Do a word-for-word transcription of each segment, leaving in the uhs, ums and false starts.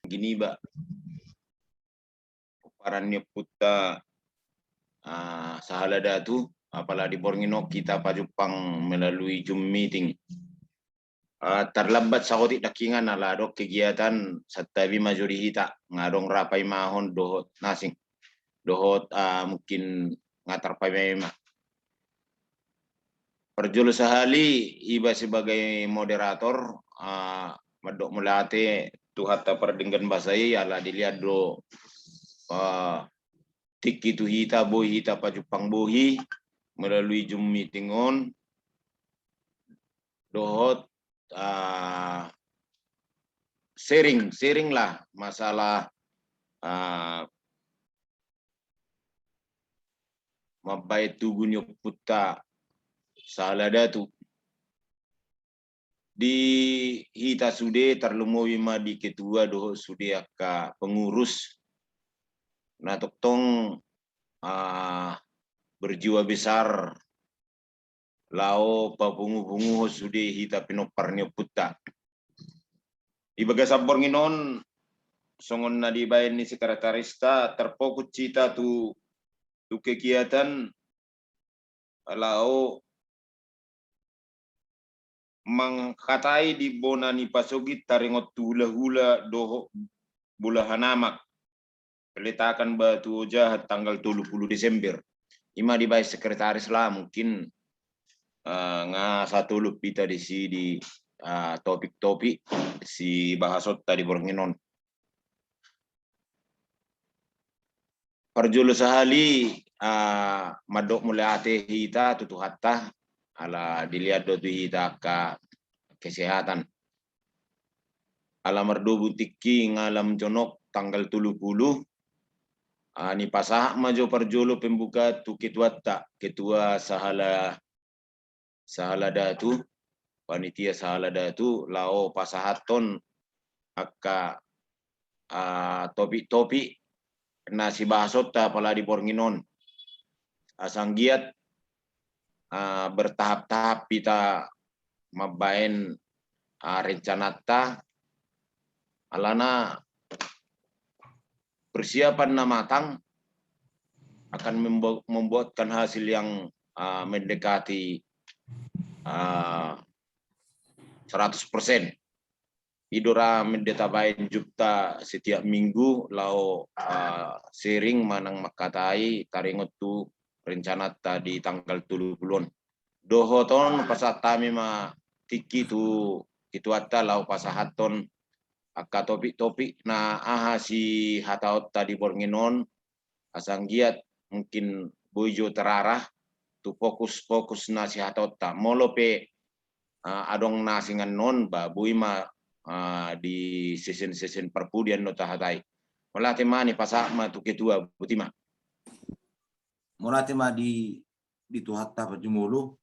Giniba. Pomparan ni ompunta, ah, sahala datu, apala di borngin on hita pajumpang melalui Zoom meeting. Ah, tarlambat saotik dangkiningan ala adong kegiatan, santabi ma jo di hita, nga adong ra paimahon dohot na asing, dohot, ah, mungkin nga tarpaimaima. Parjolo sahali iba sebagai moderator, ah, mandok mauliate tu hata pardenggan basa i ala dilehon do, ah, tingki tu hita, boi hita pajumpang bohi melalui Zoom meeting on dohot, ah, sharing, sharing lah masalah, ah, mambaen tugu ni ompunta sahala datu. Di hita sude tarlumobi ma di ketua dohot sude angka pengurus na tongtong, ah, berjiwa besar laho papungupunguhon sude hita pinompar ni ompunta. Di bagasan borngin on, songon na dibaen ni sekretarista, terfokus hita tu, tu kegiatan laho manghatai di bona ni pasogit taringot tu hulahula dohot bolahan amak. Peletakan batu ojahan tanggal tolu pulu Desember. Ima dibaen sekretaris lah, mungkin, eh, nga satolop hita disi di, eh, topik-topik sibahasonta di borngin on. Parjolo sahali, eh, mandok mauliate hita tu Tuhanta ala dilehon do tu hita angka kesehatan. Ala mardobu tingki nga lam jonok tanggal tolu pulu, ah, nipasahat ma jo parjolo pembuka tu ketuanta, ketua sahala, sahala datu, panitia sahala datu, laho pasahathon angka, ah, topik-topik na sibahasonta apala di borngin on. Asa anggiat, ah, bertahap-tahap hita mambaen, ah, rencananta, alana persiapan na matang akan membu-, membuahkan hasil yang, ah, mendekati, ah, seratus persen. I do ra mende tabaen Zoomta setiap minggu laho, ah, sharing manang manghatai taringot tu rencananta di tanggal tolu pulu on. Dohot on pasahat hami ma tingki tu ketuanta laho pasahathon angka topik-topik na aha sihataonta di borngin on, asa anggiat mungkin boi jo terarah tu fokus-fokus na sihataonta. Molo pe, ah, adong na asing annon, ba boi ma, ah, di sesen-sesen parpudi annon tahatai. Mauliate ma, nipasahat ma tu ketua, boti ma. Mauliate ma di, di Tuhanta parjumolo.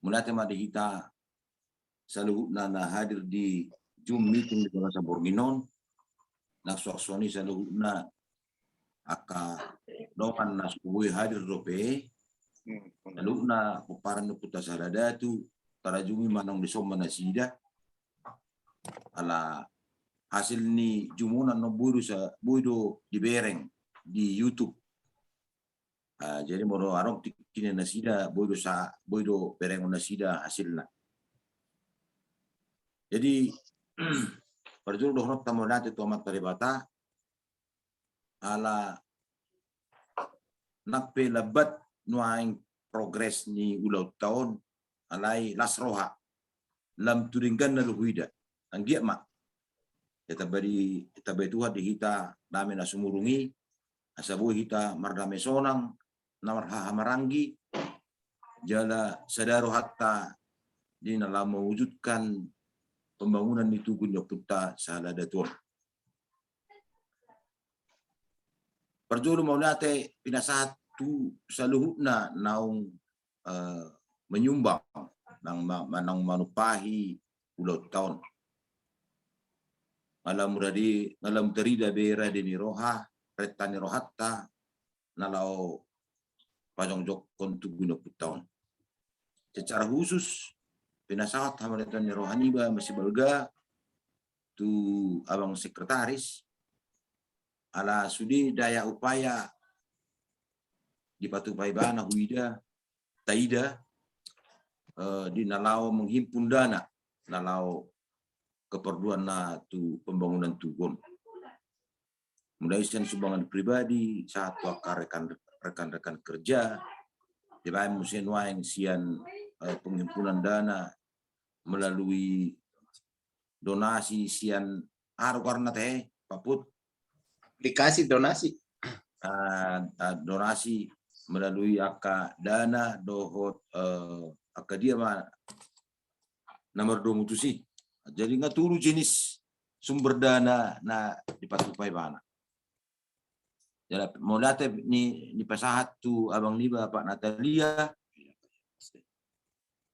Mauliate ma di hita saluhutna na hadir di Zoom meeting di bagasan borngin on. Na suang-suang i saluhutna angka dongan na so boi hadir dope. Saluhutna pomparan ni ompunta sahala datu, tarajumi manang dison ma nasida. Ala hasil ni Zoom on annon boi do sa, boi do dibereng di YouTube. Ah, jadi molo adong tingkina nasida, boi do sa, boi do berengon nasida hasilna. Jadi, parjolo dohononta mauliate tu Amanta Debata, ala nang pe lambat nuaeng progres ni ulaonta on, alai las roha, lam tu dengganna do huida. Anggiat ma ditambai, ditambai Tuhan di hita dame na sumurung i, asa boi hita mardame sonang, na marhahamaranggi, jala sada rohanta di na laho mewujudkan pembangunan ni tugu ni ompunta sahala datu on. Parjolo mauliate pinasahat tu saluhutna naung, eh, menyumbang, naung ma-, naung manumpahi ulaonta on. Nga lam rade, nga lam tarida be rade ni roha, renta ni rohanta, na laho pajongjongkon tugu ni ompunta on. Secara khusus, pinasahat hamauliateon ni roha niba masibalga tu abang sekretaris, ala sude daya upaya dipatupa ibana huida, taida, eh, di na laho menghimpun dana, na laho keperluanna tu pembangunan tugu on. Mulai sian sumbangan pribadi, sahat tu angka rekan, rekan-rekan kerja, dibaen muse nuaeng sian, eh, penghimpunan dana melalui donasi sian, aha do goarna tahe, Pak Put? Aplikasi donasi. Ah, ah, donasi melalui angka dana dohot, eh, angka dia ma na mardomu tusi. Jadi nga tolu jenis sumber dana na dipatupa ibana. Jadi molo ate ni, nipasahat tu abang niba Pak Natalia,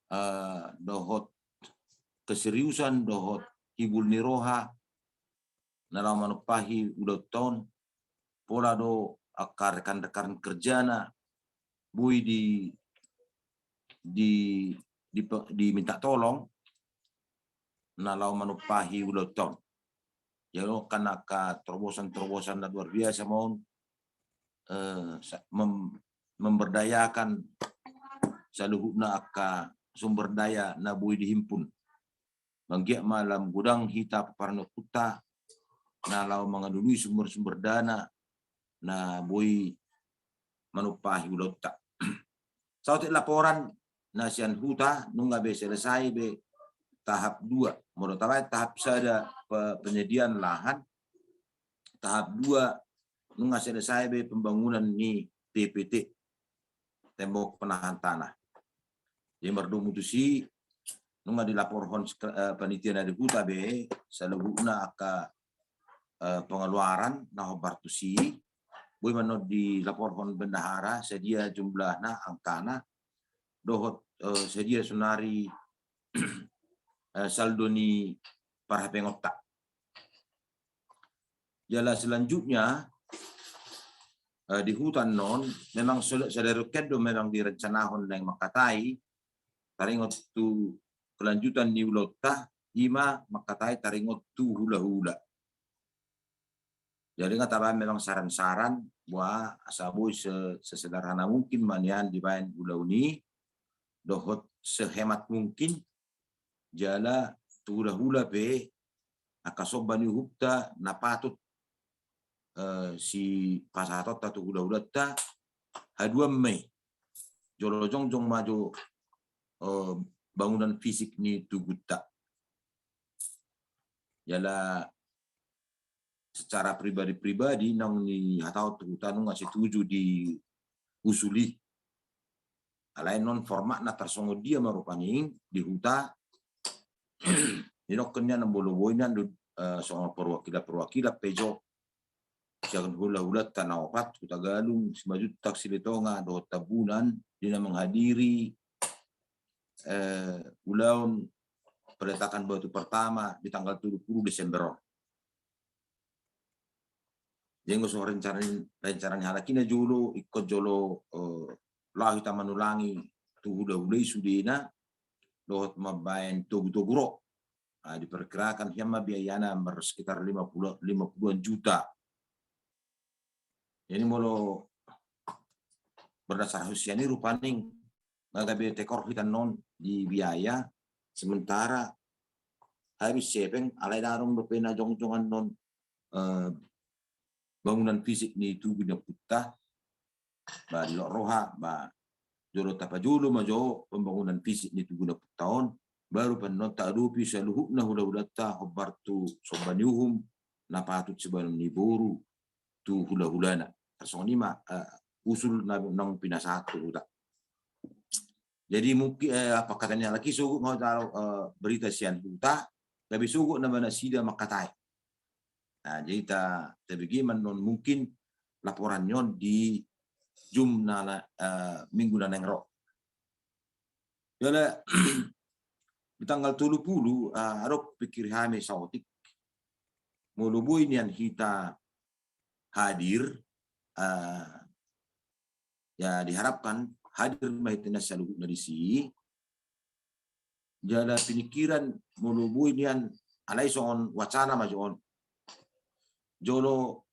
eh, dohot keseriusan, dohot hibul ni roha na laho manumpahi ulaonta on, pola do angka rekan-rekan kerjana boi di, di, di, diminta tolong na laho manumpahi ulaonta on. Jadi on kan angka terobosan-terobosan na luar biasa ma on, eh, sa-, mem-, memberdayakan saluhutna angka sumber daya na boi dihimpun. Manggiat ma lam godang hita pomparan ni ompunta na laho mangalului sumber-sumber dana na boi manumpahi ulaonta. Saotik laporan na sian huta, nunga be selesai be tahap dua. Molo tabaen tahap sada pe-, penyediaan lahan, tahap dua nunga selesai be pembangunan ni T P T, tembok penahan tanah. Jadi mardomu tusi, nunga dilaporhon sek-, eh, panitia na di huta be saluhutna angka, eh, pengeluaran na hombar tusi, boi ma annon dilaporhon bendahara sadia jumlahna, angkana, dohot, eh, sadia saonari, eh, saldo ni parhapengonta. Jala selanjutnya, eh, di huta annon memang so-, sadari on do memang direncanahon naeng mangkatai, taringot tu kelanjutan ni ulaonta, ima mangkatai taringot tu hula-hula. Jadi nga tabaen memang saran-saran, boha asa boi se-, sesederhana mungkin ma nian dibaen ulaon i, dohot sehemat mungkin, jala tu hula-hula pe angka somba ni uhumta na patut, eh, sipasahatonta tu hula-hulanta, haduan ma i, jolo jongjong ma jo, eh, bangunan fisik ni tugunta. Jala secara pribadi-pribadi naung nihatahon tu huta nunga setuju di usul i. Alai non formatna tarsongon dia ma rupani di huta, nidok nian molo boi nian do, eh, songon perwakilan-perwakilan pe jo sian hula-hulanta na opat, Hutagalung, Simanjuntak, Silitonga dohot Tambunan, di na menghadiri, eh, ulaon peletakan batu pertama di tanggal tolu pulu Desember on. Jadi anggo songon rencana, rencana ni halak i na jolo, ingkon jolo, eh, laho hita manulangi tu hula-hula i sudena, dohot mambaen togu-togu ro. Ah, diperkirakan hian ma biayana mar sekitar lima puluh, lima puluhan juta. Jadi molo berdasar sian i rupani nga gabe tekor hita annon di biaya, sementara habis hepeng, alai ndang adong dope na jongjong annon, eh, bangunan fisik ni tugu ni ompunta, ba didok roha, ba jolo tapajolo ma jo pembangunan fisik ni tugu ni ompunta on, baru pe annon taadopi saluhutna hula-hulanta hombar tu somba ni uhum na patut sibaenon ni boru tu hula-hulana. Tarsongon i ma, eh, usul na naung pinasahat tu huta. Jadi mungkin, eh, apa kata ni halak i, sogot nga taruh, eh, berita sian huta, gabe sogot nama nasida mangkatai. Nah, jadi ta, tabege ma annon mungkin laporan ni on di jum na, eh, minggu na naeng ro. Jala di tanggal tolu pulu, eh, adong pikir hami saotik. Molo boi nian hita hadir, eh, ya diharapkan hadir ma hita na saluhutna disi. Jala pinikiran molo boi nian alai songon wacana ma jo on. Jolo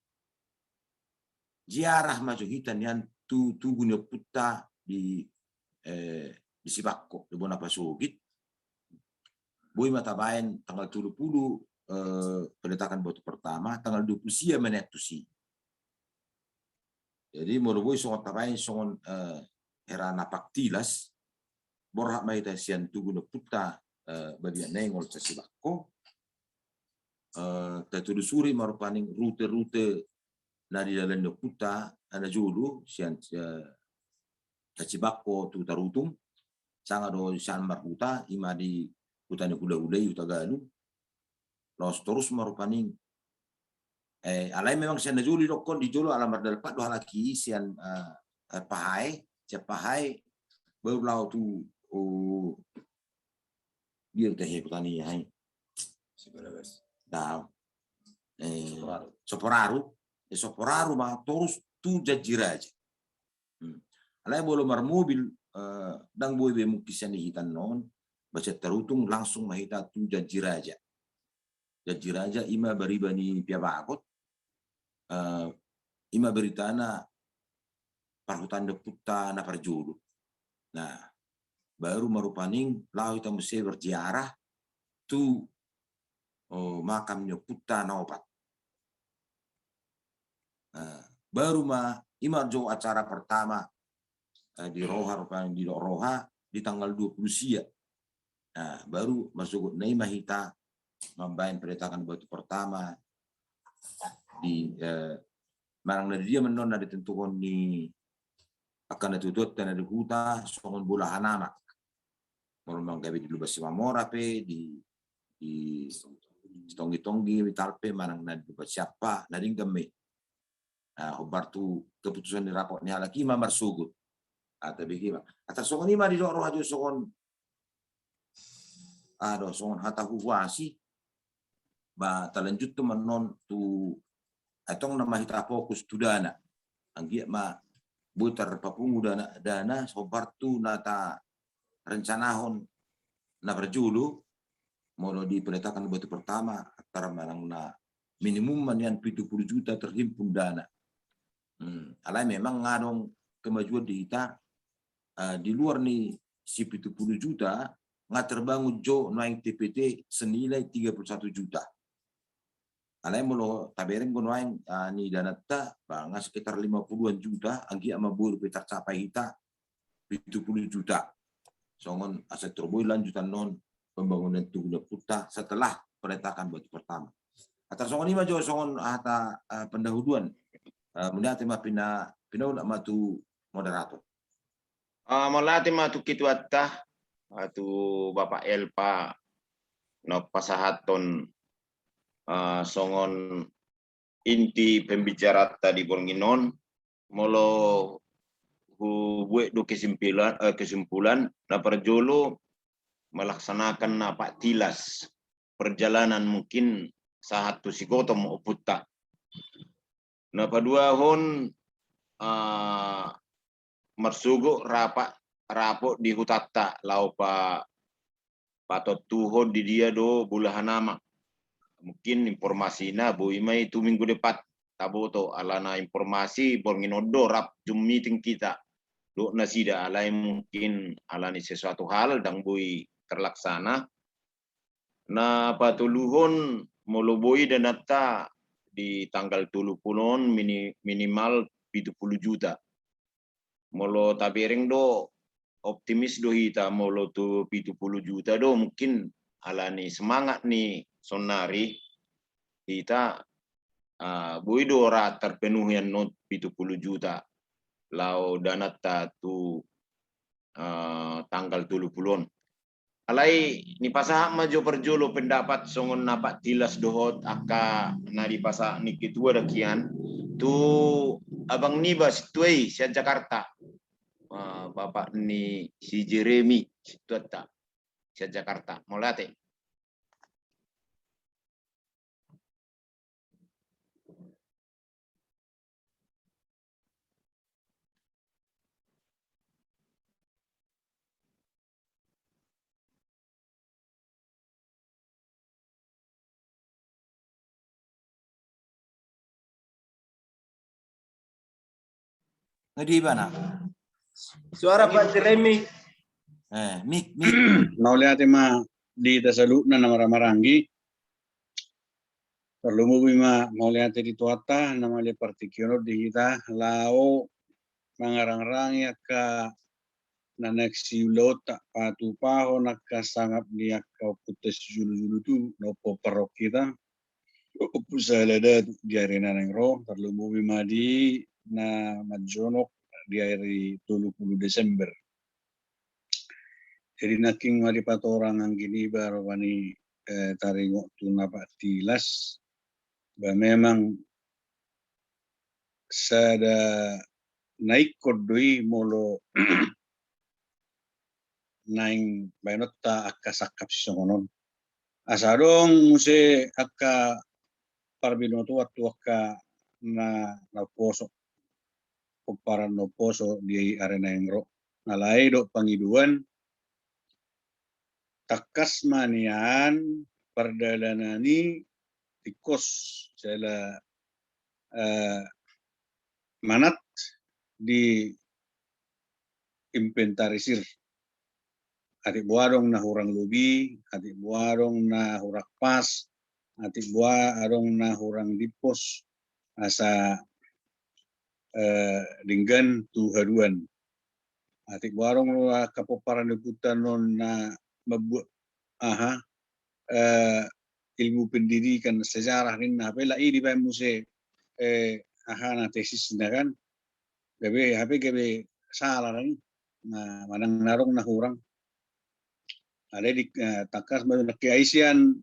ziarah ma jo hita nian tu tugu ni ompunta di, eh, di Sibakko, di bona pasogit. Boi ma tabaen tanggal tolu pulu, eh, peletakan batu pertama, tanggal dua pulu sia ma nian tusi. Jadi molo boi songon tabaen songon, eh, hera na paktilas, borhat ma hita sian tugu ni ompunta, eh, Babiat Nainggolan sian Sibakko. Eh, tatulusuri ma rupani rute-rute na didalani ompunta, na jolo sian, eh, Sibakko tu Tarutung, sanga do sian marhuta, ima di huta ni hulahula i, Hutagalu. Laos torus ma rupani. Eh, alai memang sian na jolo didokkon di jolo ala mardalpat do halak i sian, eh, eh, Pahae, sian Pahae baru laho tu, oh, dia teh huta ni ai. Sibarabas. Dah. Eh, Soporaru. Soporaru. Eh, Soporaru ma torus tu Janji Raja. Hmm. Alai molo marmobil, eh, ndang boi be mungkin sian hita on, ba sian Tarutung langsung ma hita tu Janji Raja. Janji Raja ima bariba ni Pia Bagot, eh, ima beritana parhutaan ni ompunta na parjolo. Nah, baru ma rupani laho hita muse berziarah tu, oh, makam ni ompunta na opat. Nah, baru ma, ima jo acara pertama, eh, di Roha, rupani di Roha di tanggal dua pulu sia. Nah, baru marsogot nai ma hita mambaen peletakan batu pertama di, eh, manang na di dia ma annon na ditentuhon ni angka natuatuanta na di huta, songon bolahan amak. Molo manang gabe di Lumban Simamora pe, di, di Tonggi-tonggi, Mital pe, manang na di Lumban Siappa, na denggan ma i. Nah, hombar tu keputusan ni rapot ni halak i ma marsogot. Ah, tabege ma. Atar songon i ma didok roha jo songon, ah, do, songon hata huhuasi, ba talanjuthon ma annon tu, ai tong na ma hita fokus tu dana. Anggiat ma boi tarpapungu dana, dana, hombar tu na tarencanahon na parjolo, molo di peletakan batu pertama, antara manang na minimum ma nian pitu pulu juta terhimpun dana. Hmm, alai memang nga adong kemajuan di hita, eh, di luar ni si pitu pulu juta, nga terbangun jo nuaeng T P T senilai tiga pulu satu juta. Alai molo tabereng do nuaeng, eh, ni dananta, ba nga sekitar lima puluhan juta, anggiat ma boi dope tarcapai hita pitu pulu juta. Songon asa tor boi lanjutan on pembangunan tugu ni ompunta setelah peletakan batu pertama. Atar songon i ma jo songon hata, eh, pendahuluan. Eh, mauliate ma pina, pinaulak ma tu moderator. Ah, mauliate ma tu ketuanta, ah, tu Bapak Elpa, na pasahathon, ah, songon inti pembicaranta di borngin on, molo hubuat do kesimpulan, eh, kesimpulan, na parjolo melaksanakan na paktilas perjalanan mungkin sahat tu Sikotom ompunta. Na paduahon, ah, marsogot rapat, rapot di hutanta laho pa, patontuhon di dia do bolahan amak. Mungkin informasina boi ma i tu minggu depan taboto, alana informasi borngin on do rap Zoom meeting hita dohot nasida, alai mungkin alani sesuatu hal ndang boi terlaksana. Na patoluhon, molo boi dananta di tanggal tolu pulu on mini-, minimal pitu pulu juta. Molo tabereng do, optimis do hita molo tu pitu pulu juta do, mungkin alani semangat ni saonari hita, ah, boi do ra terpenuhi annon pitu pulu juta laho dananta tu, ah, tanggal tolu pulu on. Alai nipasahat ma jo parjolo pendapat songon na paktilas dohot angka na dipasahat ni ketua dakian tu abang niba sintua i sian Jakarta. Ah, bapak ni si Jeremy sintuanta sian Jakarta. Mauliate. Nga dia ibana? Suara Pak Jeremy. Eh, mik, mik. Mauliate ma di hita saluhutna na marhahamaranggi. Tarlumobi ma mauliate di Tuhanta na mangalean partingkian on di hita laho mangarangrangi angka na naeng siulaonta, patupahon angka sangap ni angka ompunta sijulujulu tubu na pomparan hita, Ompu Sahala Datu di ari na naeng ro, tarlumobi ma di na manjonok di ari tolu pulu Desember. Jadi nangkin ma dipatorang anggi niba rupani, eh, taringot tu na patilas, ba memang sada na ingkon do i molo naeng baenonta angka sangkap sisongon on. Asa adong muse angka parbinotoan tu angka na, na umposo, pomparan na umposo di ari na naeng ro. Alai dok pangidoan, tangkas ma nian pardalanan i tingkos jala, eh, manat di inventarisir. Atik boha adong na hurang lobi, atik boha adong na hurang pas, atik boha adong na hurang dimpos, asa, eh, denggan tu haduan. Atik boha adong do angka pomparan ni ompunta on na mambuat aha, eh, ilmu pendidikan sejarah ninna, hape laho i dibaen muse, eh, aha na tesisna kan. Gabe, hape gabe sala na i. Nah, manang na adong na hurang. Alai di, eh, tangkas ma nangkin ai sian,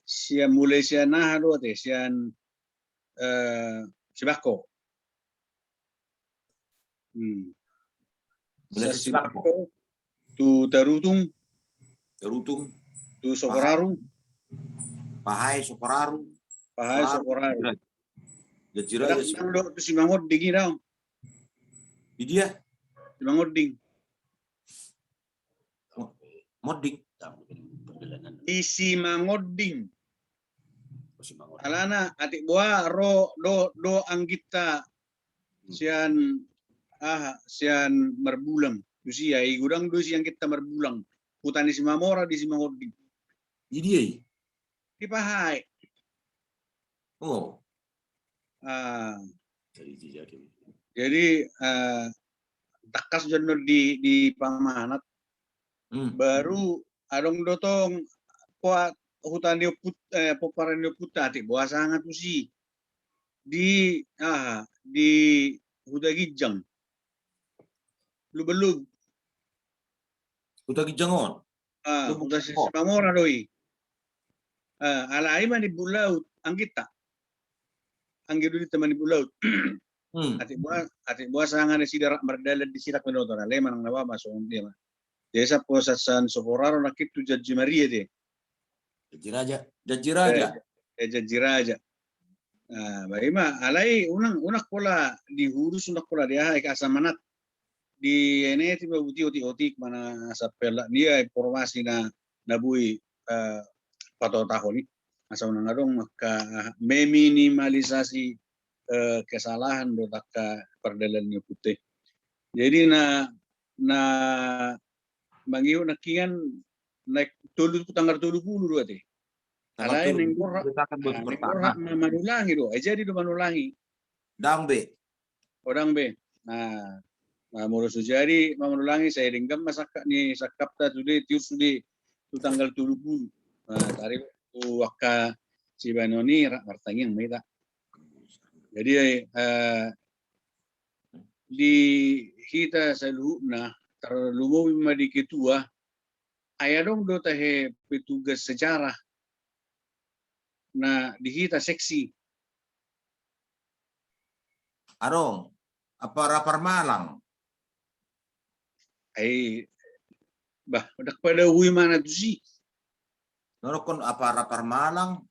sian mulai sian aha do ate, sian, eh, Sibangko. Hmm. Mulai sian Sibangko. Sibangko tu Tarutung. Tarutung. Tu Soporaru. Pahae Soporaru. Pahae Soporaru. Janji Raja. Janji Raja. Dang do tu Simangonding i dang. Di dia? Simangonding. Monding. Di Simangonding. Alana atik boha ro do, do angginta sian aha, sian Marbulang. Tusi ai godang do sian angginta Marbulang. Huta ni Simamora di Simangonding. Di dia i? Di Pahae. Oh. Ah. Jadi, eh, tangkas do annon di, dipamanat. Hmm. Baru adong do tong poa-, huta ni omput-, eh, pomparan ni ompunta, atik boha sanga tusi. Di, aha, di Hutaginjang. Lumbanlobuk. Hutaginjang on? Ah, Lumbanlobuk. Huta Simamora do i. Ah, alai Manimbul Laut, angginta. Anggi do di huta Manimbul Laut. Hmm. Atik boha, atik boha sanga nasida rap mardalan di sirak manotor, alai manang na boha ma songon dia ma. Jadi sapo sian Soporaru nangkin tu Janji Maria dia. Janji Raja. Janji Raja. Eh, eh, Janji Raja. Nah, bae ma, alai unang, unang pola diurus, unang pola di aha, asa manat dieneti ma buti otik-otik, manang asa pella dia informasi na, na boi, eh, pataotahon i. Asa unang adong angka, ah, meminimalisasi, eh, kesalahan dohot angka pardalanan ni ompunta i. Jadi na, na mangihut nangkin naeng tolu, tanggal tolu pulu do ate. Alai naeng borhat, naeng borhat ma manulangi do. Ai jadi do manulangi? Dang be. Oh, dang be. Nah, nah, molo so jadi ma manulangi, sai denggan ma sangkap ni sangkapta sude, tiur sude tu tanggal tolu pulu. Nah, taringot tu angka sibaenon i rap martangiang ma hita. Jadi, eh, di hita saluhutna, tarlumobi ma di ketua, ai adong do tahe petugas sejarah na di hita seksi? Adong, apa Rapar Malang? Ai, bah, ndang pada hui mana tusi. Norokkon apa Rapar Malang,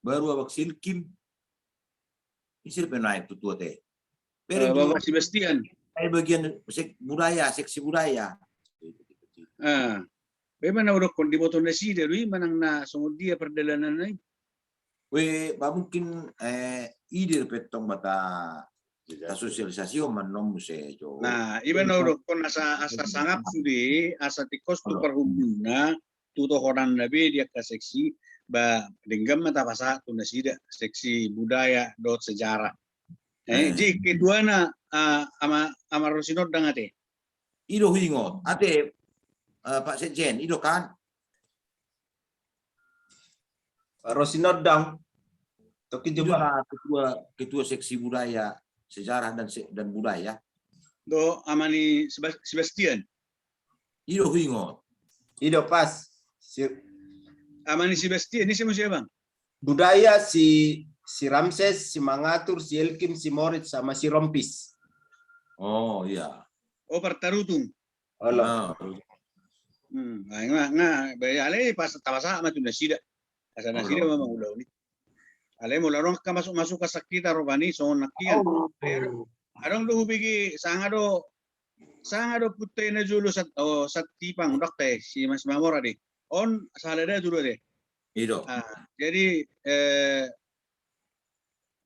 baru Abang Silkim. Isi pe naik tu tua te. Bapak Sebastian. Ai bagian sek-, budaya, seksi budaya. Ah. Bagaimana udah kon diboto nasida do i manang na songon dia pardalanan na i? We, ba mungkin, eh, ide pe tong bata Tasosialisasihon ma annon muse jo. Nah, iba na hudokkon asa, asa sangap sude, asa tingkos tu parhundulna, tu tohonanna be di angka seksi, ba denggan ma tapasahat tu nasida, seksi budaya dohot sejarah. Eh, eh. Jadi ketuana, ah, ama, ama Rosinondang ate. I do huingot. Ate, eh, Pak Sekjen, i do kan? Pak Rosinondang. Toki coba. Ketua, ketua seksi budaya, sejarah dan se-, dan budaya. Do, ama ni Sebas-, Sebastian. I do huingot. I do pas. Si- Ama ni Sebastian, ise muse, Bang? Budaya si, si Ramses, si Mangatur, si Elkim, si Moritz, sama si Rompis. Oh, iya. Oh, partarutung. Olo. Ah. Hmm, nga, nga, nga, ba, alai pas tapasahat ma tu nasida. Asa nasida ma mangulahon i. Alai molo adong angka masuk-masuk asa hita rupani songon nangkin. Oh. Adong do hubege sanga do, sanga do ompunta i na jolo Sat-, oh, Santipang, ndang te, si Mas Mamora de. On sahala datu do de. I do. Ah, jadi, eh,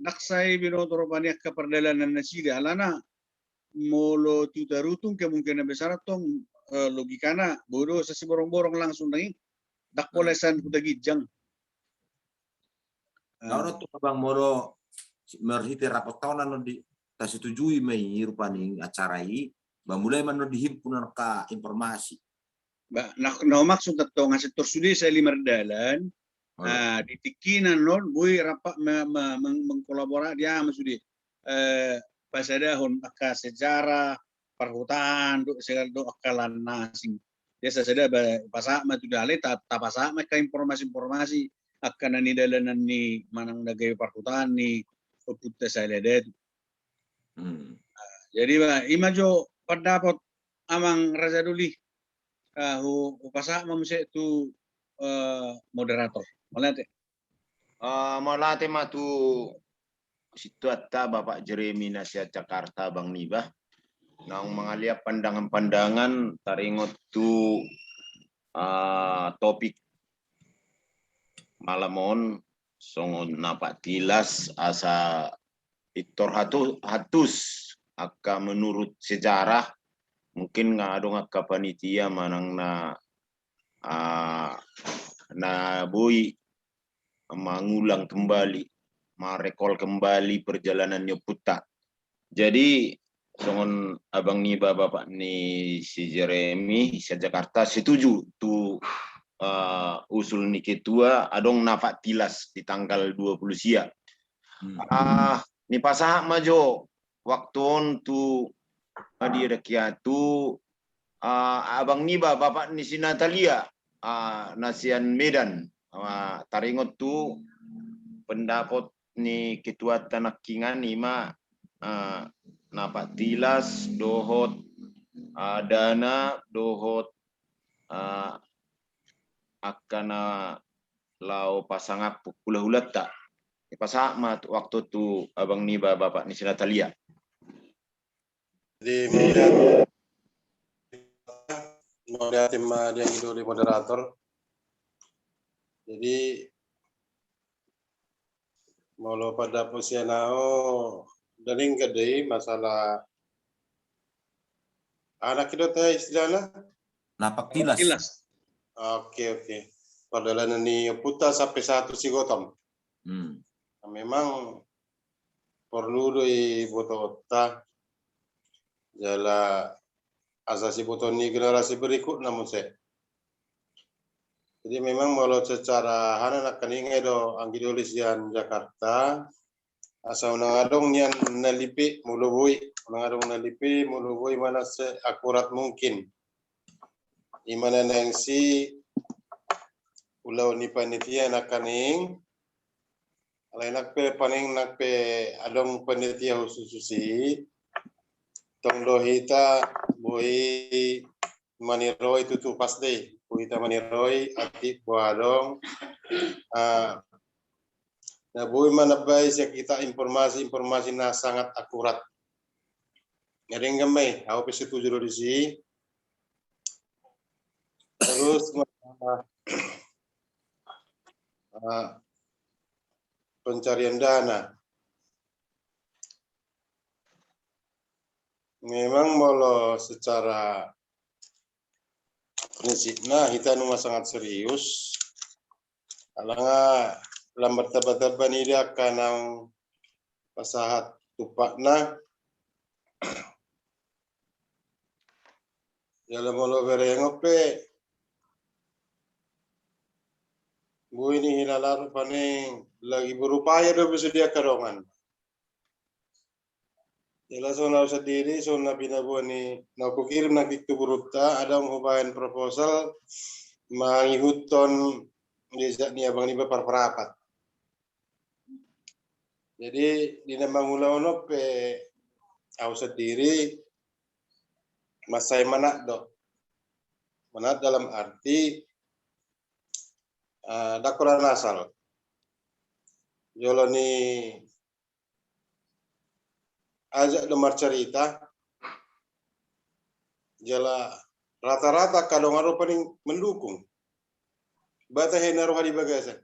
ndang sai binoto rupani angka pardalanan nasida, alana molo tu tarutung kemungkinan besar antong, eh, logikana boi do sasi borong-borong langsung nangkin, ndang pola sian Huta Ginjang. Nah, eh, adong tu, Bang, molo marhite rapot taon annon di, tasetujui ma i rupani acara i, ba mulai ma annon dihimpun angka informasi. Ba, na, na maksud antong asa tor sude sahali mardalan, ah, di tingkina annon boi rap ma, ma, meng-, mengkolaborasi dia ma sude, eh, pasadahon angka sejarah, parhutaan, do, segala do angka lan na asing. Dia sasada ba, pasahat ma tu dale, ta-, tapasahat ma angka informasi-informasi, angka na nidalanan ni manang na gabe parhutaan ni ompunta sahali datu. Hmm. Ah, jadi ba, i ma jo pandapot Amang Raja Doli, ah, hu, hupasahat ma muse tu, eh, moderator. Mauliate. Ah, mauliate ma tu situatta Bapak Jeremy na sian Jakarta, Bang Niba. Naung mangalean pandangan-pandangan taringot tu, ah, topik malam on, songon na pattilas asa pintor hatu-, hatus angka menurut sejarah, mungkin nga adong angka panitia manang na, ah, na boi mangulang kembali, marekol kembali perjalanan ni ompunta. Jadi, songon abang niba bapak ni si Jeremy, sian Jakarta, setuju tu, eh, usul ni ketua, adong na pattilas di tanggal dua puluh sia. Hmm. Ah, nipasahat ma jo waktu on tu, ah, di rekia tu, ah, abang niba bapak ni si Natalia, ah, na sian Medan, ah, taringot tu pendapot ni ketuanta nangkiningan i ma, ah, na pattilas dohot, ah, dana dohot, ah, angka na laho pasangaphon hulahulanta. Nipasahat ma waktu tu abang niba bapak ni si Natalia. Jadi, mauliate, mauliate ma di anggi doli moderator. Jadi, molo pandapot sian ahu, denggan do i masalah, aha nangkin do istilahna? Na pattilas. Pattilas. Oke, oke. Pardalanan ni ompunta sampe sahat tu si Gotong. Hmm. Nah, memang porlu do i botoonta jala asa sibotoon ni generasi berikutna muse. Jadi memang molo secara aha nangkiningan i do anggi doli sian Jakarta, asa unang adong nian na lipe molo boi, unang adong na lipe molo boi manang seakurat mungkin. I ma na naeng si ulaon ni panitia nangkiningan, alai nang pe paning nang pe adong panitia husus husus i, tong do hita boi maniroi tutu pas do i, boi hita maniroi atik boha adong, ah, na boi manambai sian hita informasi-informasi na sangat akurat. Jadi denggan ma i, ahu pe setuju do disi. Terus, ah, pencarian dana. Memang molo secara prinsipna hita nunga sangat serius, alana lam martamba-tamba nida angka naung pasahat tumpakna. Jala molo berengon pe boi ni hilala rupani lagi berupaya do bisa dia kadongan. Jala songon au sandiri, songon na pinaboa ni na hukirim nangkin tu gurupta, adong hubaen proposal mangihuthon jejak ni abang niba parparapat. Jadi di na mangulahon on pe au sandiri mansai manat do. Manat dalam arti, eh, ndang holan asal. Jolo ni ajak do marcarita, jala rata-rata angka dongan rupani mendukung. Ba tahe na roha di bagasan.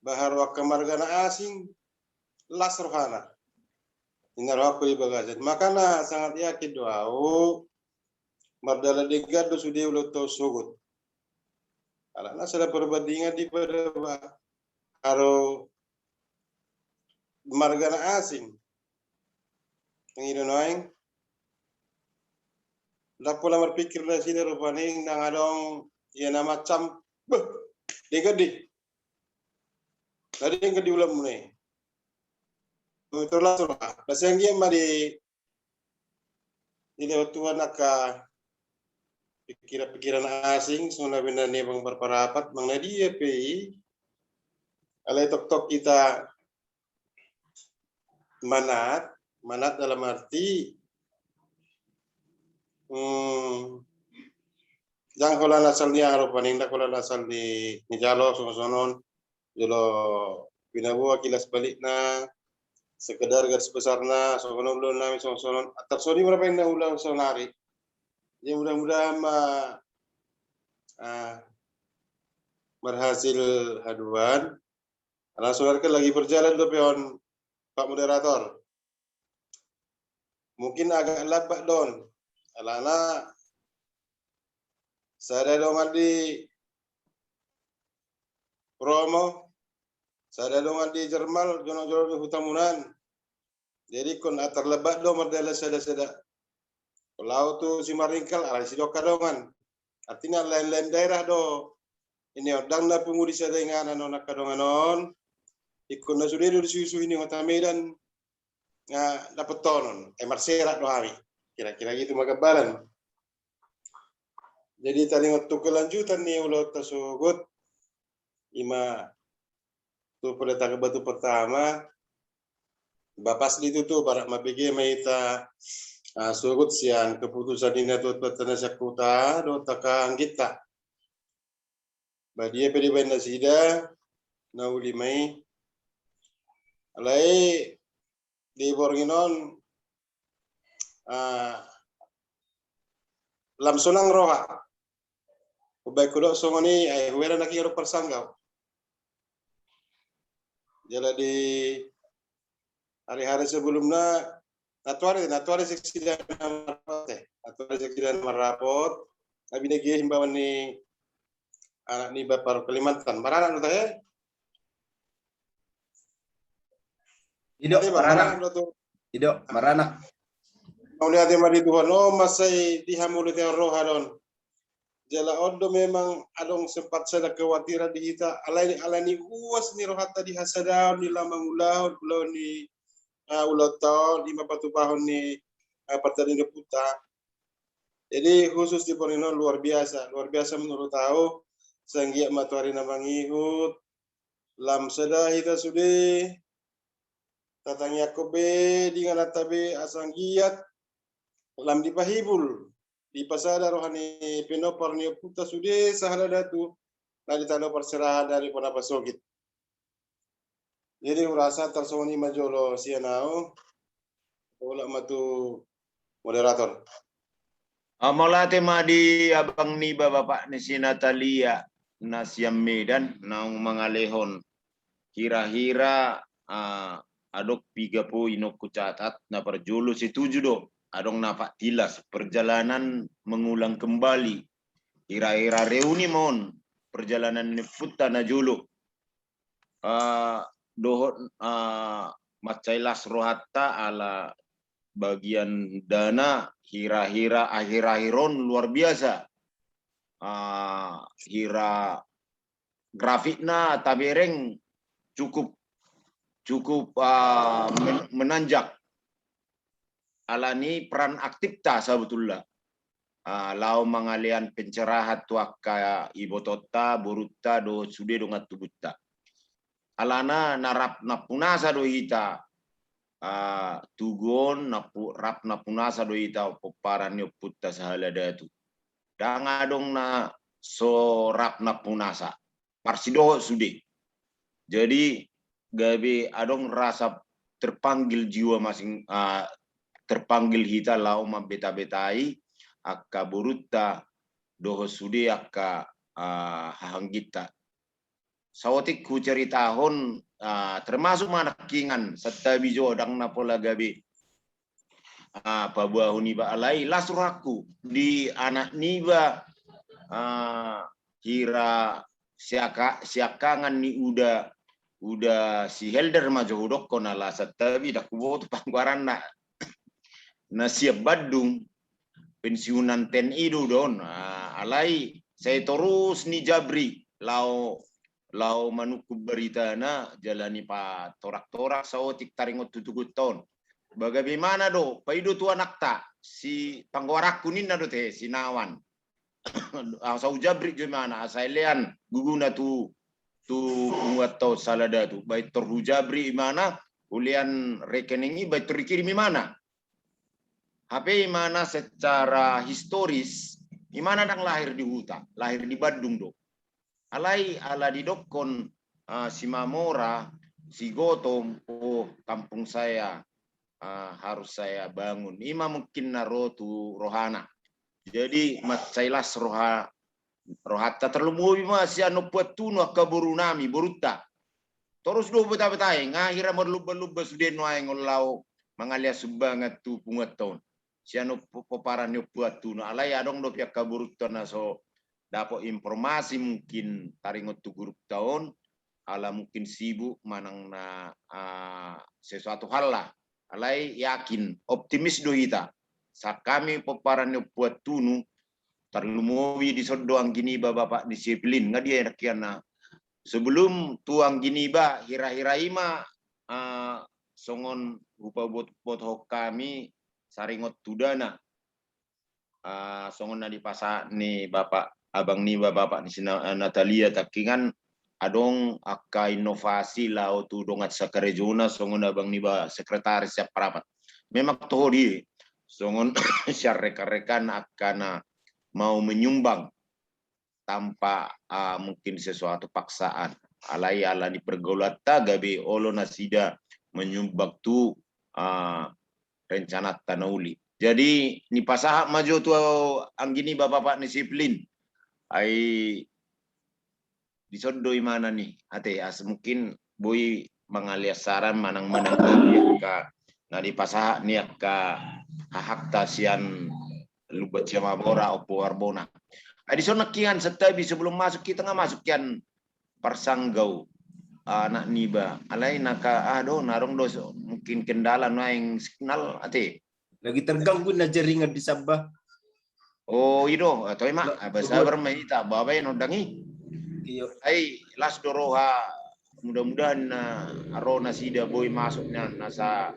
Ba haru angka marga na asing, las rohana. Ninna rohangku di bagasan. Makana sangat yakin do au, mardalan denggan do sude ulaonta on sogot. Alana sada perbandingan di pada ba haru marga na asing. Nang i do nuaeng. Ndang pola marpikir nasida rupani ndang adong ia na macam, beh, denggan di. Na denggan di ulaonmuna i. Itu langsung lah. Nah, sehingga ma di, dilehon Tuhan angka pikiran-pikiran asing, songon na binaen ni abang parparapat, manang na dia pe i, alai tongtong hita manat, manat dalam arti, hmm, ndang holan asal ni aha rupani, ndang holan asal ni, ni jalo, songon-songon on, jolo pinaboa kilas balikna, sekedar garis besarna, songon on ulaon nami, songon-songon on, tarsongon i ma rupani na ulaon saonari. Jadi mudah-mudahan ma, ah, berhasil haduan. Alana sonari kan lagi berjalan dope on, Pak Moderator. Mungkin agak lambat do on. Alana sada dongan di Bromo, sada dongan di Jerman, jonok-jonok di Hutamunan. Jadi ingkon tarlambat do mardalan sada-sada. Laho tu Simaringkal, alai sidok angka dongan. Artina lain-lain daerah do. Ini on, ndang na pungu di sada inganan on angka dongan on. Ingkon na sude do disuhi-suhi ni Kota Medan. Nga dapotonon, eh, marserak do hami. Kira-kira gitu ma gambaran. Jadi taringot tu kelanjutan ni ulaonta sogot, ima tu peletak batu pertama, ba pas di tutu, barat mabege ma hita, ah, sogot sian keputusan ni na tuat-tuatta na sian huta dohot angka angginta. Ba dia pe dibaen nasida, na uli ma i. Alai di borngin on, ah, lam sonang roha. Hubaen hudok songon i, ai huhera nangkin adong parsanggau. Jala di hari-hari sebelumna, na tuari, na tuari seksida na marrapot, eh. Na tuari seksida na marrapot, na binege himbauan ni anak niba parhua Kalimantan. Maranak do tahe? Ido, maranak. Maranak do tu. Ido, maranak. Mauliate ma di Tuhan, o, mansai di hamu di roha do on. Jala on do memang adong sempat sada kekhawatiran di hita, alai, alai ni uas ni rohanta di hasadaon ni laho mangulahon, ulaon ni, ah, ulaonta on, ima patupahon ni, ah, partingkian ni ompunta. Jadi khusus di borngin on luar biasa, luar biasa menurut au, sai anggiat ma tu ari na mangihut, lam sada hita sude, tatangiangkon be di ingananta be asa anggiat lam dipahibul, dipasada roha ni pinompar ni ompunta sude sahala datu na di tano parserahan dari pona pasogit. Jadi hurasa tarsongon i ma jolo sian au, ulak ma tu moderator. Ah, mauliate ma di abang niba bapak ni si Natalia na sian Medan naung mangalehon hira-hira, ah, adong piga poin on hucatat, na parjolo setuju do adong na patillas, perjalanan mengulang kembali. Hira-hira reuni ma on perjalanan ni ompunta na jolo. Ah, dohot, ah, mansai las rohanta ala bagian dana, hira-hira akhir-akhir on luar biasa. Ah, hira grafikna tabereng cukup, cukup, ah, men-, menanjak. Alani peran aktifta sabotulna. Ah, laho mangalean pencerahan tu angka ibotonta, borunta, dohot sude dongan tubunta. Alana na rap nampunasa do hita, ah, tugu on, nampu-, rap nampunasa do hita pomparan ni ompunta sahala datu. Ndang adong na so rap nampunasa. Parsidohot sude. Jadi gabe adong rasa terpanggil jiwa masing, ah, terpanggil hita laho mambeta-betai angka borunta dohot sude angka, ah, hahangginta. Saotik hucaritahon, ah, termasuk ma nangkiningan santabi jo, ndang na pola gabe, ah, paboahon iba, alai las rohangku di anak niba, ah, hira siaka-, siakangan ni uda, uda si Helder ma jo hudokkon, ala santabi ndang huboto panggoaranna. Na sian Bandung, pensiunan T N I do uda on. Ah, alai sai torus ni Jabri laho, laho manungkun baritana jala ni patorak-torak saotik taringot tu tugunta on. Ba gabe imana do, paido tu anakta, si panggoaranku ninna do te, si Nawan. Asa hujabri jo imana, asa ilean guguna tu, tu punguanta on sahala datu. Baen tor hujabri imana, hulean rekening i, baen tor dikirim imana. Hape imana secara historis, imana ndang lahir di huta, lahir di Bandung do. Alai ala didokkon, ah, si Mamora, si Gotong, oh, kampung saya, ah, harus saya bangun. Ima mungkin na ro tu rohana. Jadi mansai las roha, rohanta, tarlumobi ma sian Ompu Antunu angka borunami, borunta. Torus do beta-beta i, nga hira marlumba-lumba sude nuaeng on laho mangalean sumbangan tu punguanta on. Sian Ompu, pomparan ni Ompu Antunu, alai adong dope angka borunta na so dapot informasi mungkin taringot tu grupta on, ala mungkin sibuk manang na, ah, sesuatu hal lah. Alai yakin, optimis do hita. Sian hami pomparan ni Ompu Antunu, tarlumobi dison do anggi niba bapak ni si Evelyn, nga dia enak kian na. Sebelum tu anggi niba, hira-hira ima, ah, songon hupabotohon hami saringot tu dana. Ah, songon na dipasahat ni bapak, abang niba bapak ni si Na-, Natalia, nangkiningan adong angka inovasi laho tu dongan sakarejona, songon abang niba sekretaris sian parapat. Memang toho do i, songon sian rekan-rekan angka na mau menyumbang tanpa, ah, mungkin sesuatu paksaan. Alai ala ni pergaulanta gabe olo nasida menyumbang tu, ah, rencananta na uli. Jadi nipasahat ma jo tu anggi niba bapak ni si Evelyn. Ai dison do imana ni, ate, asa mungkin boi mangalean saran manang, manang angka na dipasahat ni angka hahangta sian Lumban Siamamora, Ompu Harbona. Ai dison nangkiningan santabi, sebelum masuk hita nga masuk kian parsanggau anak niba. Alai naka, ah, do, na adong do so, mungkin kendala nuaeng signal, ate. Lagi terganggu na jaringan di Samba. Oh, i do, atau ima, ba, sabar ma hita, babaen ondang i. Iyo. Ai las do roha, mudah-mudahan na ro nasida boi masuk na, nasa,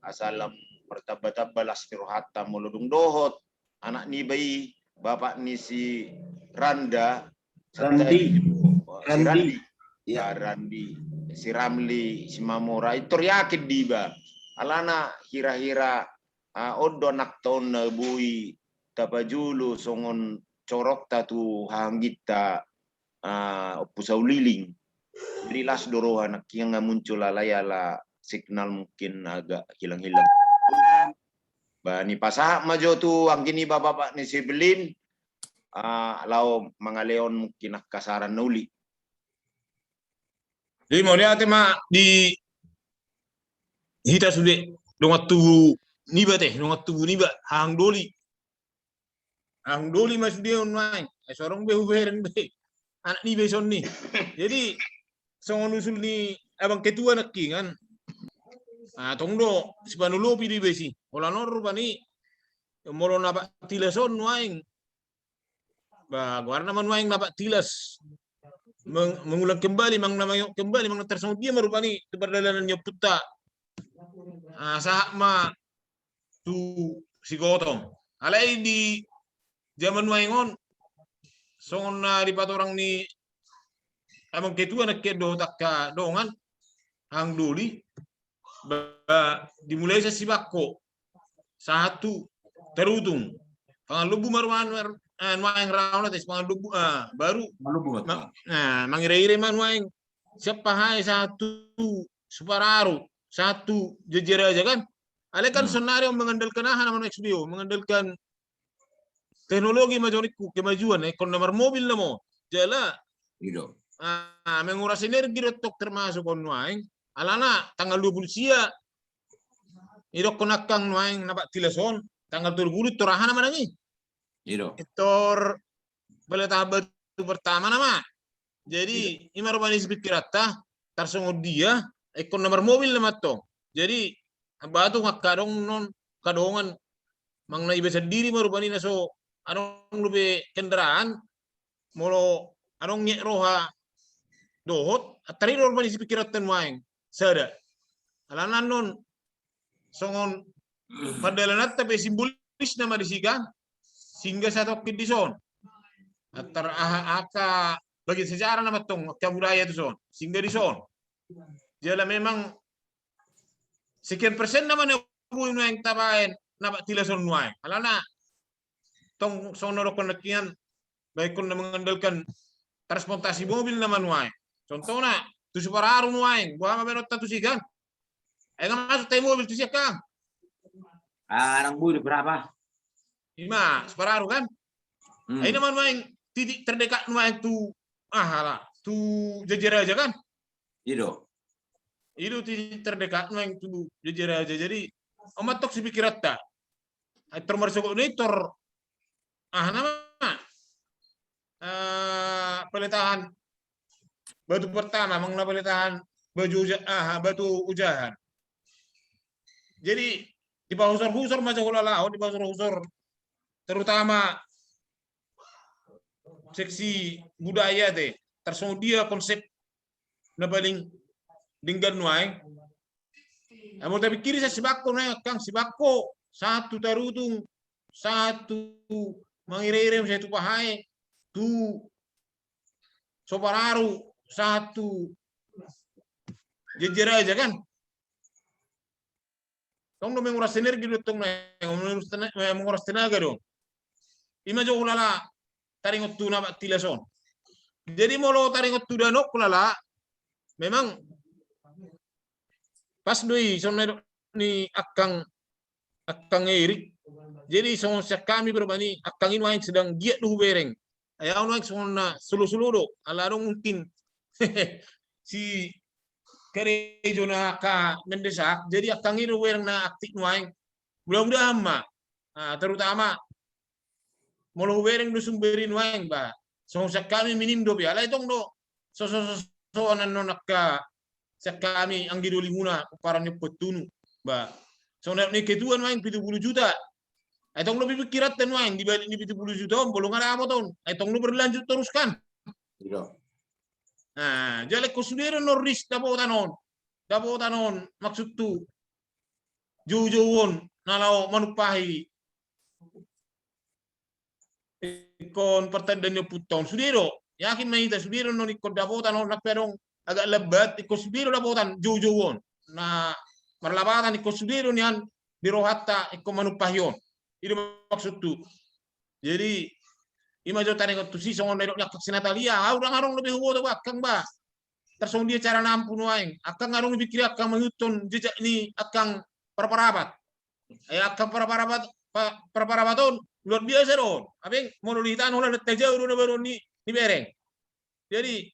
asa lam bertambah-tambah las ni rohanta molo dung dohot anak niba i, bapak ni si Randa, Randi. Si Randi. Randi. Ya. Ah, Randi, si Ramli, si Mamora, i tor yakin do iba. Alana hira-hira, ah, on do anakta on na boi tapajolo songon corokta tu hahangginta, ah, Ompu Sauliling. Jadi las do roha, nangkiningan nga muncul, alai ala signal mungkin agak hilang-hilang. Ba nipasahat ma jo tu anggi niba bapak ni si Evelyn, ah, laho mangalehon mungkin angka saran na uli. Jadi mauliate ma di hita sude dongan tubu niba te, dongan tubu niba, hahang doli. Hahang doli ma sude on nuaeng. Eh, so adong be hubereng be anak niba i sonni. Jadi songon usul ni abang ketua nangkin kan. Ah, tong do sipanolopi do iba i si. Holan on rupani molo na bak tilas on nuaeng. Ba, goarna ma nuaeng na bak tilas. Meng-, mengulang kembali, manang na mangiot kembali, manang na tarsongon dia ma rupani tu pardalanan ni ompunta. Ah, sahat ma tu si Gotong. Alai di zaman nuaeng on, songon na dipatorang ni abang ketua nangkin dohot angka dongan, hahang doli, ba, dimulai sian Sibakko, sahat tu Tarutung. Pangalombu ma rupani, eh, nuaeng ra on ate, Pangalombu, ah, baru. Pangalombu ma. Ma-, nah, mangira-ira ma nuaeng sian Pahae sahat tu Sipararu, sahat tu Jajaraja kan. Alai kan, hmm, saonari on mengandalkan aha nama nuaeng sude on, mengandalkan teknologi ma jo ningku, kemajuan, eh, ingkon na marmobil nama on. Jala, i do, ah, menguras energi do tong termasuk on nuaeng. Alana tanggal dua puluh sia, idokkon angkang nuaeng na bak tilas on, tanggal tolu puluh tor aha nama nang i. I do. Tor peletahan batu pertama nama. Jadi, i do, i ma rupani sipikiranta, tarsongon dia, ingkon na marmobil nama tong. Jadi, batu angka adong non, angka dongan, manang na iba sandiri ma rupani na so adong dope kendaraan, molo adong niat roha dohot, antar i do rupani sipikiranta nuaeng, sada. Alana non, songon pardalananta pe simbolisna ma disi kan, singgah satongkin dison. Antar aha, angka bagian sejarah nama tong, angka budaya tu son, singgah dison. Jala memang sekian persen nama na boi nuaeng tabaen na bak tilas on nuaeng. Alana tong songon na dokkon nangkin, ba ingkon na mengandalkan transportasi mobil nama nuaeng. Contohna, tu Sipararu nuaeng, boha ma baenonta tusi kan? Ai nga masuk tai mobil tusi angkang. Ah, nang boi do berapa? I ma, Sipararu kan? Hmm. Ai nama nuaeng titik terdekat nuaeng tu, aha lah, tu Jajaraja kan? I do. I do titik terdekat nuaeng tu Jajaraja. Jadi, on ma tong sipikiranta. Ai tor marsogot ni tor, aha nama, eh, peletahan batu pertama, manang na peletahan batu uja-, aha, batu ujahan. Jadi, dipahusor-husor ma jo hulala on, dipahusor-husor, terutama seksi budaya te, tarsongon dia konsep na paling denggan nuaeng. Molo tapikiri sian Sibakko nuaeng angkang, Sibakko sahat tu Tarutung, sahat tu Mangira-ira, sahat tu Pahae, tu Sipararu, sahat tu Jajaraja kan. Tong do menguras energi do tong na, menguras tena-, menguras tenaga do. I ma jo hulala taringot tu na bak tilas on. Jadi molo taringot tu danok hulala, memang pas do i songon na nidok ni angkang, angkang Erik. Jadi songon sian hami pe rupani angkang i nuaeng sedang giat do hubereng. Ai au nuaeng songon na solo-solo do, ala adong mungkin si karejo na angka mendesak. Jadi angkang i do hubereng na aktif nuaeng. Mudah-mudahan ma, ah, terutama molo hubereng do sumber i nuaeng, ba songon sian hami minim dope, alai tong do so, so, so, so, annon angka sian hami anggi dolimuna, pomparan ni ompu Antunu, ba songon na nidok ni ketua nuaeng pitu pulu juta. Ai tong do pipikiranta nuaeng di balik ni pitu pulu juta on, molo nga dapot on, ai tong do berlanjut torus kan. I do. Nah, jala ingkon sude do annon ris dapotan on. Dapotan on, maksudhu, joujou on na laho manumpahi ingkon partanda ni ompunta on, sude do. Yakin ma hita, sude do annon ingkon dapotan on, nang pe adong agak lambat, ingkon sude do dapotan joujou on. Na marlapatan ingkon sude do nian di rohanta ingkon manumpahi on. I do maksudhu. Jadi, i ma jo taringot tusi songon na nidok ni angkang si Natalia, au ndang adong dope huboto ba angkang ba. Tarsongon dia cara nampu nuaeng. Angkang adong dipikiri angkang mangihuthon jejak ni angkang Paraparapat. Ai angkang Paraparapat, pa-, Paraparapat on luar biasa do on. Hape molo di hita on holan tajau do na baru ni, ni bereng. Jadi,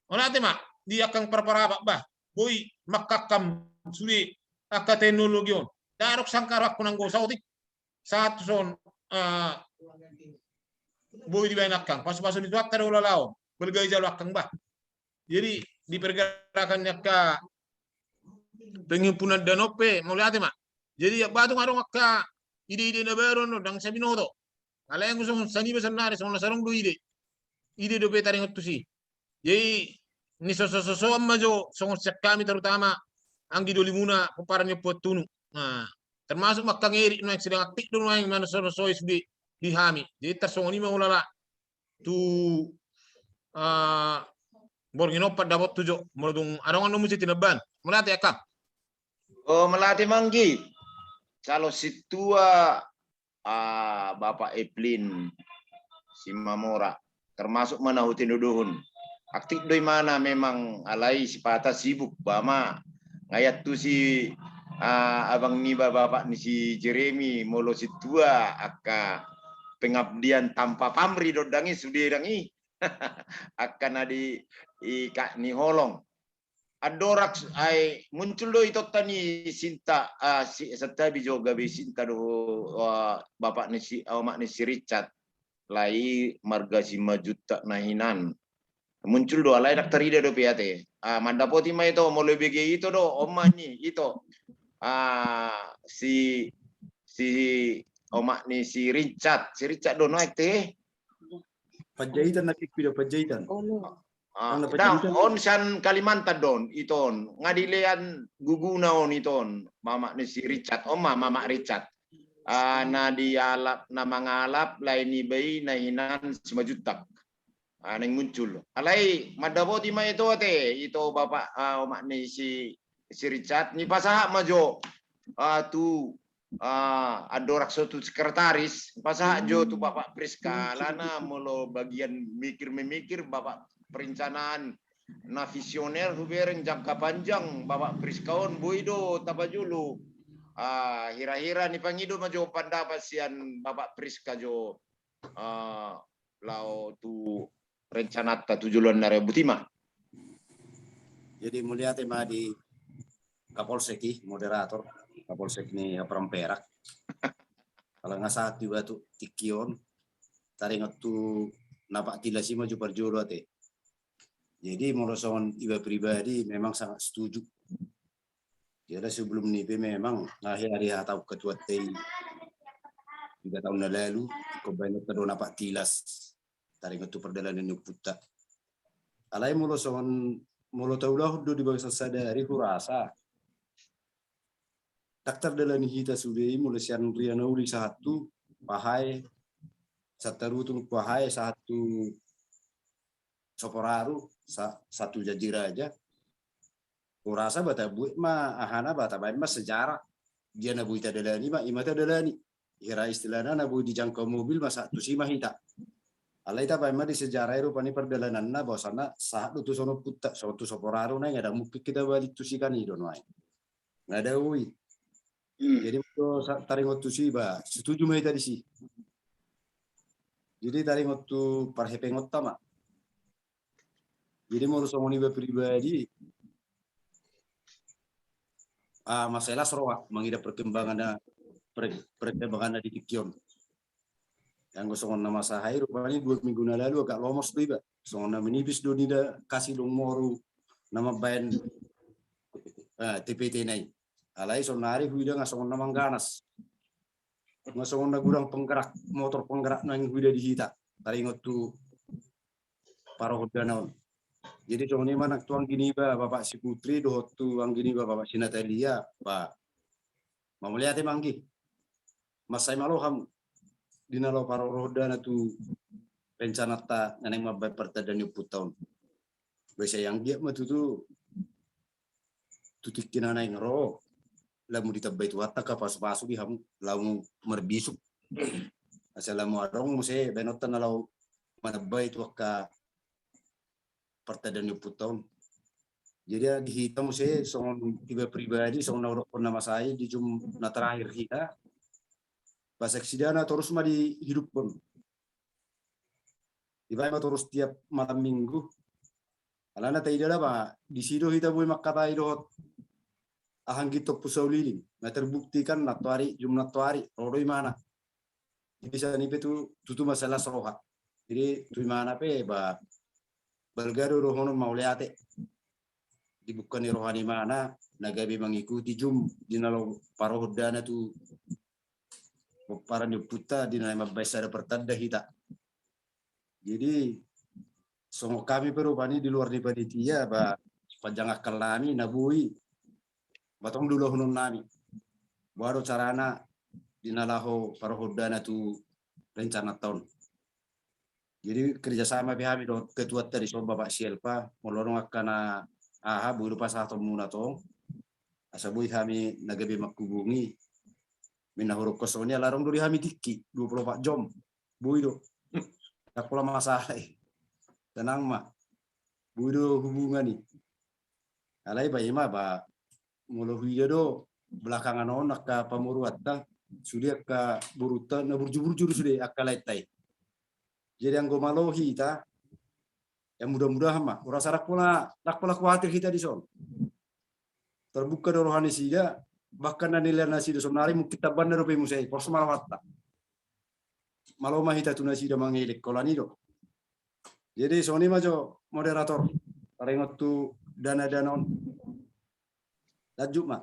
on ate ma di angkang Paraparapat bah, boi mangkangkam sude angka teknologi on. Ndang adong sangkap rohangku nanggo saotik. Sahat tu son, ah, boi dibaen angkang. Pasu-pasu ni Tuhanta do ulalaon. Balga i jalo angkang bah. Jadi di pergerakan ni angka penghimpunan dana on pe mauliate ma. Jadi ia batung adong angka ide-ide na baru on ndang sai binoto. Alai anggo songon saniba sannari songon na sarong do ide. Ide dope taringot tusi. Jadi ni soso-sosoan ma jo songon sian hami terutama anggi dolimuna pomparan ni ompu Antunu. Nah, termasuk ma angkang Erik nuaeng sedang aktif do nuaeng manaso-nasoi sude di hami. Jadi tarsongon i ma ulala tu, ah, borngin on pandapotu jo molo dung adong annon muse tinambahan. Mauliate angka. O mauliate ma anggi. Calon sintua, ah, Bapak Eplin Simamora, termasuk ma na hutinodohon. Aktif do imana memang alai sipata sibuk ba ma. Nga iantusi, ah, abang niba bapak ni si Jeremy molo sintua angka pengabdian tanpa pamrih do ndang i sude ndang i. Angka na di i kak ni holong. Andorang ai muncul do itonta ni sinta, ah, si santabi jo gabe sinta do, ah, bapak ni si, ah, omak ni si Richard. Alai marga Simanjuntak na hinan. Muncul do alai ndang tarida dope ate. Ah, mandapoti ma ito molo ibege ito do, on ma ni ito. Ah, si, si omak ni si Richard, si Richard do nuaeng te. Panjaitan na pipi do Panjaitan. Ah, ndang, on sian Kalimantan do on, ito on. Nga dilean guguna on ito on, mamak ni si Richard, on ma mamak Richard. Ah, na dialap, na mangalap, lae niba i na hinan Simanjuntak. Ah, naeng muncul. Alai mandapoti ma ito ate, ito bapak, ah, omak ni si, si Richard, nipasahat ma jo, ah, tu, ah, andorang so tu sekretaris, pasahat jo tu bapak Priska, alana molo bagian mikir memikir bapak perencanaan na visioner hubereng jangka panjang bapak Priska on boi do tapajolo. Ah, hira-hira nipangido ma jo pandapat sian bapak Priska jo, ah, laho tu rencananta tu joloan na ro, boti ma. Jadi mauliate ma di Kapolsek i, moderator, Kapolsek ni Haperan Perak. Ala nga sahat iba tu tingki on, taringot tu napak tilas i ma jo parjolo ate. Jadi molo songon iba pribadi memang sangat setuju. Jadi sebelum ni pe memang nga hea dihatahon ketua te i tiga tahun na lalu, ingkon baenonta do napak tilas taringot tu pardalanan ni ompunta. Alai molo songon, molo taulahon do di bagasan sadari hurasa ndang tardalani hita sude i molo sian Ria na Uli sahat tu Pahae, Santarutung Pahae sahat tu Soporaru, sa-, sahat tu Janji Raja. Hurasa ba tabuat ma ahana ba tabaen ma sejarah. Dia na boi tadalani ma, i ma tadalani. Hira istilahna na boi dijangkau mobil ma sahat tusi ma hita. Alai tabaen ma di sejarah i rupani pardalananna bahwasanna sahat do tu son ompunta, songon tu Soporaru na i nga dang mungkin hita balik tusi kan i do nuaeng. Nga dao i. Hmm. Jadi molo sa-, taringot tusi ba setuju ma hita disi. Jadi taringot tu parhepengonta ma. Jadi molo songon iba pribadi, ah, masalah roha mangida perkembangan na, per-, perkembangan na di tingki on. Anggo songon na masa hahai rupani dua minggu na lalu agak lomos do iba. Songon na menipis do nida kasi dung moru na mambaen, eh, T P T na i. Alai sonari huida nga songon na mangganas. Nga songon na godang penggerak, motor penggerak na huida di hita. Taringot tu parrohondana on. Jadi songon i ma nang tu anggi niba Bapak Siputri dohot tu anggi niba Bapak Sinatalia, ba. Mauliate ma anggi. Mansai malo hamu di na laho parrohondana tu rencananta na naeng mambaen partanda ni ompunta on. Ba sai anggiat ma tutu tu tingki na naeng ro, lamu ditambai Tuhanta angka pasupasu di hamu, lamu marbisuk. Asa lamu adong muse baenonta na laho manambai tu angka partanda ni ompunta on. Jadi di hita muse songon iba pribadi, songon na hudokkon na masa i di Jumat na terakhir hita, ba saksida na torus ma dihiduphon. Dibaen ma torus tiap malam minggu. Alana taida da ba disi do hita boi mangkatai dohot aha, anggiat Ompu Sauliling. Na terbukti kan nantoari, jum nantoari, ro do imana. Jadi sian i pe tu, tutu ma sai las roha. Jadi tu imana pe ba, balga do dohonon mauliate. Dibuka ni roha ni imana, na gabe mangikuti jum, di na laho parohon dana tu pomparan ni ompunta, di na mambaen sada pertanda hita. Jadi songon hami pe rupani di luar ni panitia, ba, sepanjang akal nami na boi, ba tong do ulahonon nami. Boha do carana di na laho parohon dana tu rencananta on. Jadi kerjasama pe hami dohot ketuanta dison, Bapak Sielva, molo adong angka na aha, boi do pasahatonmuna tong. Asa boi hami na gabe manghubungi. Molo na hurungkon songon i, ala adong do di hami tingki dua puluh empat jom. Boi do. Ndang pola masalah i. Tenang ma. Boi do hubungan i. Alai ba i ma ba, molo huida do belakangan on angka pamoruonta, sude angka borunta na burju-burju do sude angka laenta i. Jadi anggo malo hita, ya mudah-mudahan ma, ura sa ndang pola, ndang pola kuatir hita dison. Terbuka do roha nasida, bahkan na nilehon nasida saonari mungkin tambanna dope muse i, pos ma rohanta. Malo ma hita tu nasida mangelek, holan i do. Jadi songon i ma jo moderator, taringot tu dana-dana on. Lanjut ma.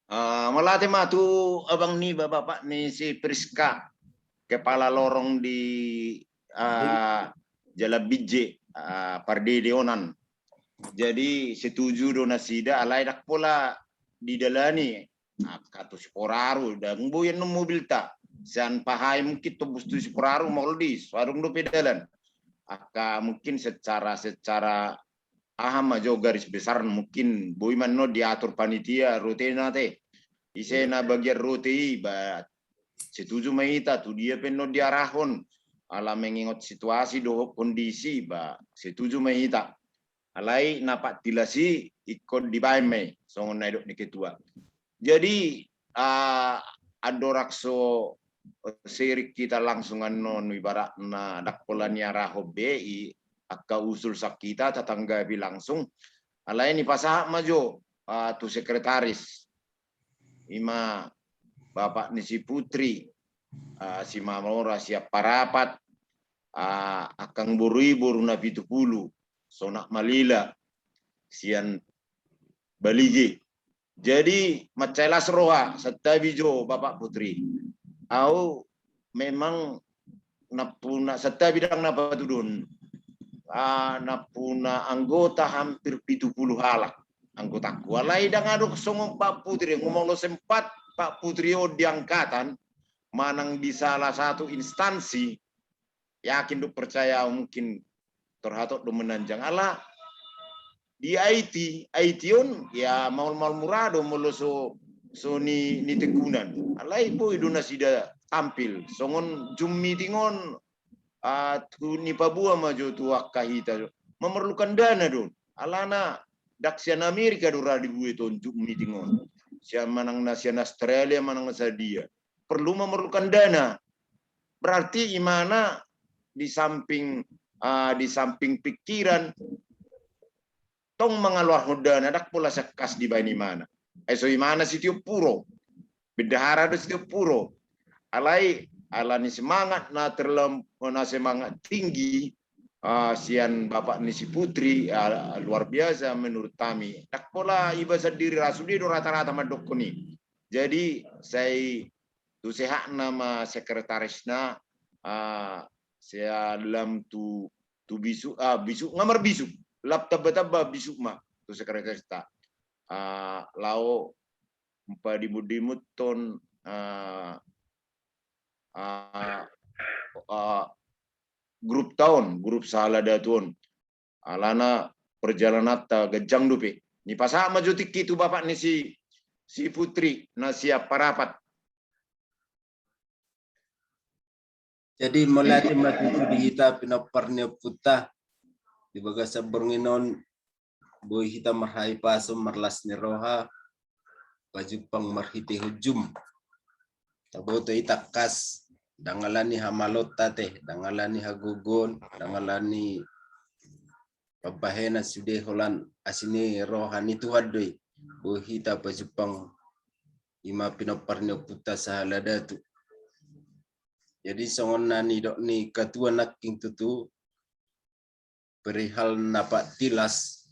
Ah, mauliate ma tu abang niba, bapak ni si Priska, kepala lorong di, ah, Jalan Binjai, ah, Pardede onan. Jadi setuju do nasida, alai ndang pola didalani. Angka tu Siporaru, ndang boi annon mobilta. Sian Pahai mungkin tembus tu Siporaru, maol di, so adong dope dalan. Angka mungkin secara, secara aha ma jo garis besar, mungkin boi ma annon diatur panitia rutena te. Ise na bagian rute i, ba setuju ma hita, tu dia pe annon diarahon. Ala mengingot situasi dohot kondisi, ba setuju ma hita. Alai na pat tilas i ingkon dibaen ma i, songon na nidok ni ketua. Jadi, ah, andorang so, eh, sharing hita langsung annon, ibaratna ndang pola niarahon be i, angka usul sian hita tatanggapi langsung. Alai nipasahat ma jo, ah, tu sekretaris. I ma bapak ni si Putri, ah, Simanora sian Parapat, ah, angkang boru i boru Napitupulu, Sonak Malila, sian Balige. Jadi mansai las roha, santabi jo Bapak Putri. Au memang nampuna, santabi ndang na patuduhon, ah, nampuna anggota hampir pitu puluh halak anggotangku. Alai ndang adong songon Pak Putri, ngomong lo sempat Pak Putri on di angkatan, manang di salah satu instansi, yakin do percaya mungkin terhatok do menanjang. Ala di I T, I T on, ya, maol-maol mura do molo so, so ni, ni tekunan. Alai boi do nasida tampil. Songon Zoom meeting on, ah, tu nipaboa ma jo tu angka hita. Memerlukan dana do. Alana ndang sian Amerika do ra dibuat on Zoom meeting on. Sian manang na sian Australia, manang na sadia. Perlu memerlukan dana. Berarti imana di samping, ah, di samping pikiran, tong mangaluarhon dana, ndang pola sian kas dibaen imana. Ai so imana sitio puro. Bendahara do sitio puro. Alai, ala ni semangat na terlem-, na semangat tinggi, ah, sian bapak ni si Putri, ah, luar biasa menurut kami. Ndang pola iba sendiri ra, sude do rata-rata mandokkon i. Jadi sai tu sehatna ma sekretarisna, ah, sai lam tu, tu bisuk, ah, bisuk, nga marbisuk, lam tamba-tamba bisuk ma tu sekretarisna. Ah, laho mpadimut-dimuthon, ah, ah, ah, grup ta on, grup sahala datu on. Alana perjalananta ganjang dope. Nipasahat ma jo tingki tu bapak ni si, si Putri na sian Parapat. Jadi mauliate ma tutu di hita pinompar ni ompunta di bagasan borngin on, boi hita marhahipason, marlas ni roha, pajumpang marhitehon Zoom. Taboto i tangkas, ndang ala ni hamalonta te, ndang ala ni hagogoon, ndang ala ni pambahenan, sude holan asi ni roha ni Tuhan do i. boi hita pajumpang ima pinompar ni ompunta sahala datu. Jadi songon na nidok ni ketua nangkin tutu, perihal napak tilas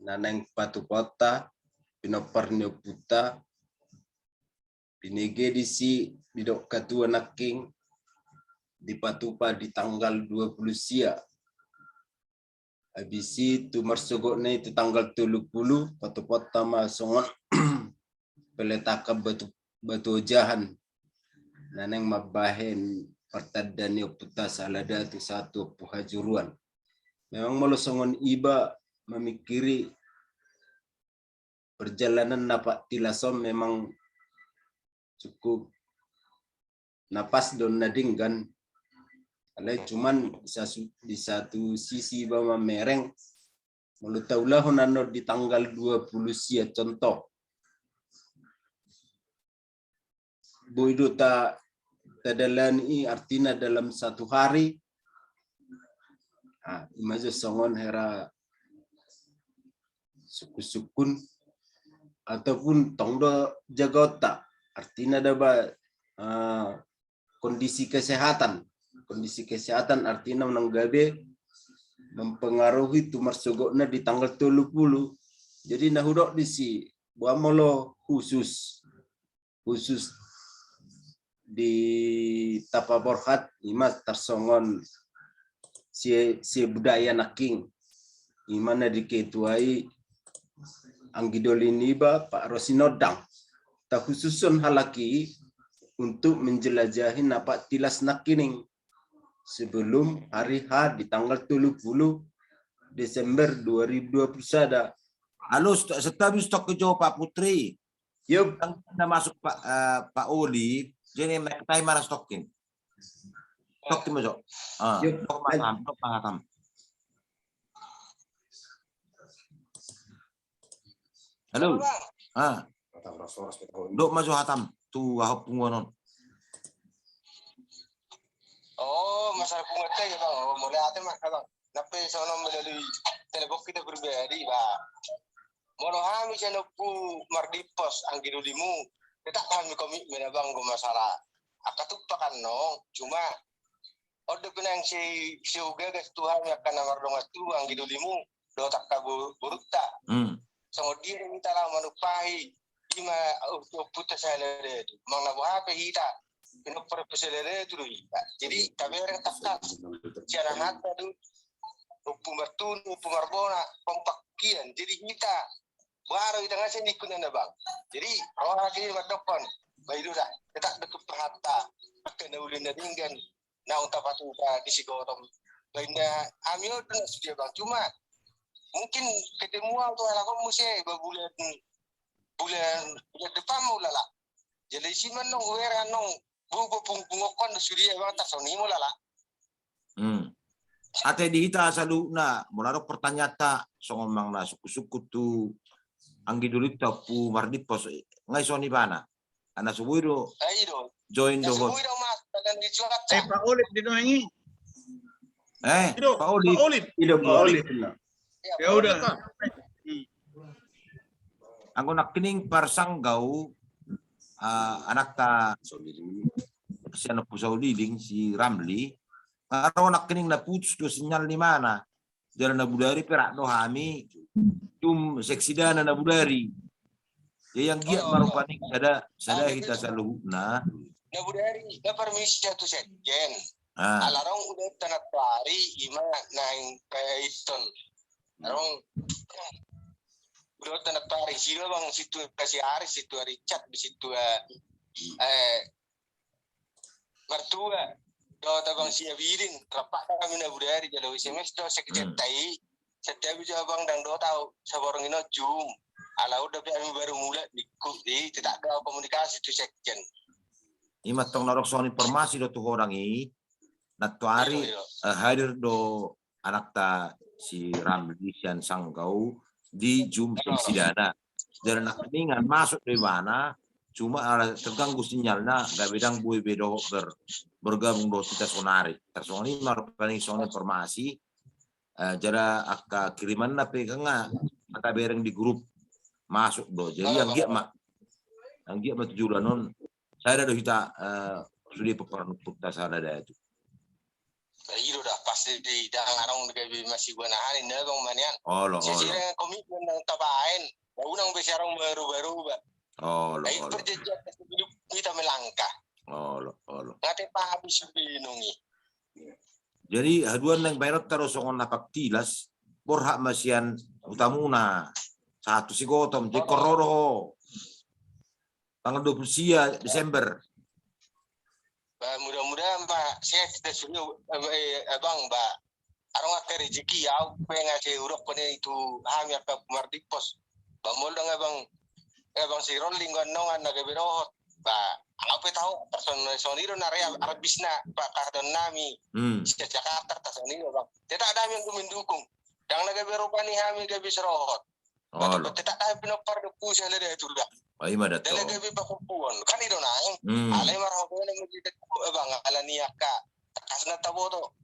na naeng patupaonta pinompar ni ompunta, binege disi didok ketua nangkin dipatupa di tanggal dua puluh sia. Habis i tu marsogotna i tu tanggal tolu puluh patupaonta ma songon peletakan batu, batu ojahan na naeng mambahen partanda ni ompunta sahala datu sahat tu Ompu Hajuruan. Memang molo songon iba mamingkiri perjalanan napak tilas on memang cukup na pas do na denggan. Alai cuman di satu sisi iba mamereng, molo taulahon annon di tanggal dua puluh sia contoh, boi do ta tadalani i, artina dalam satu hari. Ima jo songon hera sukun-sukun ataupun tong do jagaonta, artina daba kondisi kesehatan. Kondisi kesehatan artina unang gabe mempengaruhi tu marsogotna di tanggal tolu puluh. Jadi na hudok disi, boha molo khusus khusus di Tapaborhat, ima tarsongon si budaya nangkin, ima na diketuai anggi doli niba Pak Rosinondang. Takhusushon halak i untuk menjelajahi napak tilas nangkining sebelum hari H di tanggal tolu puluh Desember dua ribu dua puluh sada. Halo, santabi, stok jo Pak Putri. Yop. Nang na masuk Pak, eh, Pak Oli, jadi mai tahi mana stokin. Stokin masuk. Ah, yop. Dok ma hatam, dok ma hatam. Halo. Ah. Dok ma jo hatam tu ahok punguan on. Oh, masalah punguan tadi, Bang. Oh, mulai ada mah, Bang. Tapi sono melalui telepon kita pribadi, Bang. Molo hami sian Ompu Mardimpos anggi dolimu, tetap hami komitmen, Bang, do masalah angka tumpahon, no. Cuma on do pe nang si, si ugagas tu hami angka na mardongan tu anggi dolimu dohot angka borunta. Songon dia do hita laho manumpahi ima ompunta sahala datu. Manang na boha pe hita, pinompar pe sahala datu do hita. Jadi tabereng tangkas sian aha do Ompu Martunu, Ompu Marbona, kompak hian. Jadi hita baru hita ngasih nikun na, Bang. Jadi roha hati mandokkon, baik do da, tetap do tumpahanta angka na uli na denggan naung tapatupa di sigodom. Bainna hami on do na sude, Bang. Cuma mungkin ketemu au tu halak on muse ba bulan, bulan, bulan depan ma ulala. Jadi si manong uera nong bubu pungpungokon do sude, Bang, tarsongon i ma ulala. Hmm. Ate di hita saluhutna, molo adong pertanyaanta songon manang na sungkun-sungkun tu anggi dolinta Ompu Mardimpos, nga ison ibana. Ana so boi do. Join do hot. Eh, Pak Olip di nuaeng i. Eh, Pak Olip. Pak Olip. Ido, Pak Olip. Ya udah. Anggo nangkining parsanggau, ah, anakta sian Ompu Sauliling, si Ramli, nga ro nangkining na putus do sinyal ni ibana. Jala na bodari pe rap do hami jum seksidana na bodari. Jadi anggiat ma rupani sada, sada hita saluhutna. Na bodari, na parmisi tu sekjen. Ah. Ala rong udah tanat pari ima naeng pe iton. Rong udah tanat pari sila, Bang, situa si Ari, situa Richard, situa, eh, Martua, dohot abang si Abidin, rap hami na bodari jalo S M S do sekjen ta i, setiap i jo abang ndang dohot au saborngin on jum. Ala udah pe hami baru mulak ningku, jadi tetap do au komunikasi tu sekjen. Ima tong na adong songon informasi do tu ho dang i, nantoari, eh, hadir do anakta si Ramli sian Sanggau di jum seksidana. Jala nangkiningan masuk do ibana, cuma ala terganggu sinyalna, gabe ndang boi be dohot ber, bergabung dohot hita sonari. Tarsongon i ma rupani songon informasi, eh, jala angka kirimanna pe nga tabereng di grup masuk do. Jadi anggiat ma, anggiat ma tu joloan on sada do hita, eh, sude pomparan ni ompunta sada datu. Ido da pasti di dang adong gabe masih gua nahan inda bang manian. Olo olo. Sisi dengan komitmen yang tabaen. Unang be sarong baru-baru ba. Olo olo. Perjanjian kita melangkah. Olo olo. Ngate paham sude nungi. Jadi haduan nang baenon taro songon na paktilas borhat masian utamuna satu sigotom jadi kororo tanggal dua puluh sia Desember. Ba mudah-mudahan ba sehat kita sudah abang ba adong angka rezeki au pe nga se urok kone itu hami angka mardippos ba mol dong abang abang si rolling gua nongan na gabe dohot ba au pe tahu personal songon ido na rea arbisna pak kardon nami si Jakarta ta songon ido bang tetap dami yang mendukung dang na gabe rupani hami gabe serohot. Olo. Tetap tapi no pardo kusa le datu da. Ima da to. Dala gabe pakupuon kan ido nang. Alai marhobona mesti datu bang alani akka. Takasna taboto.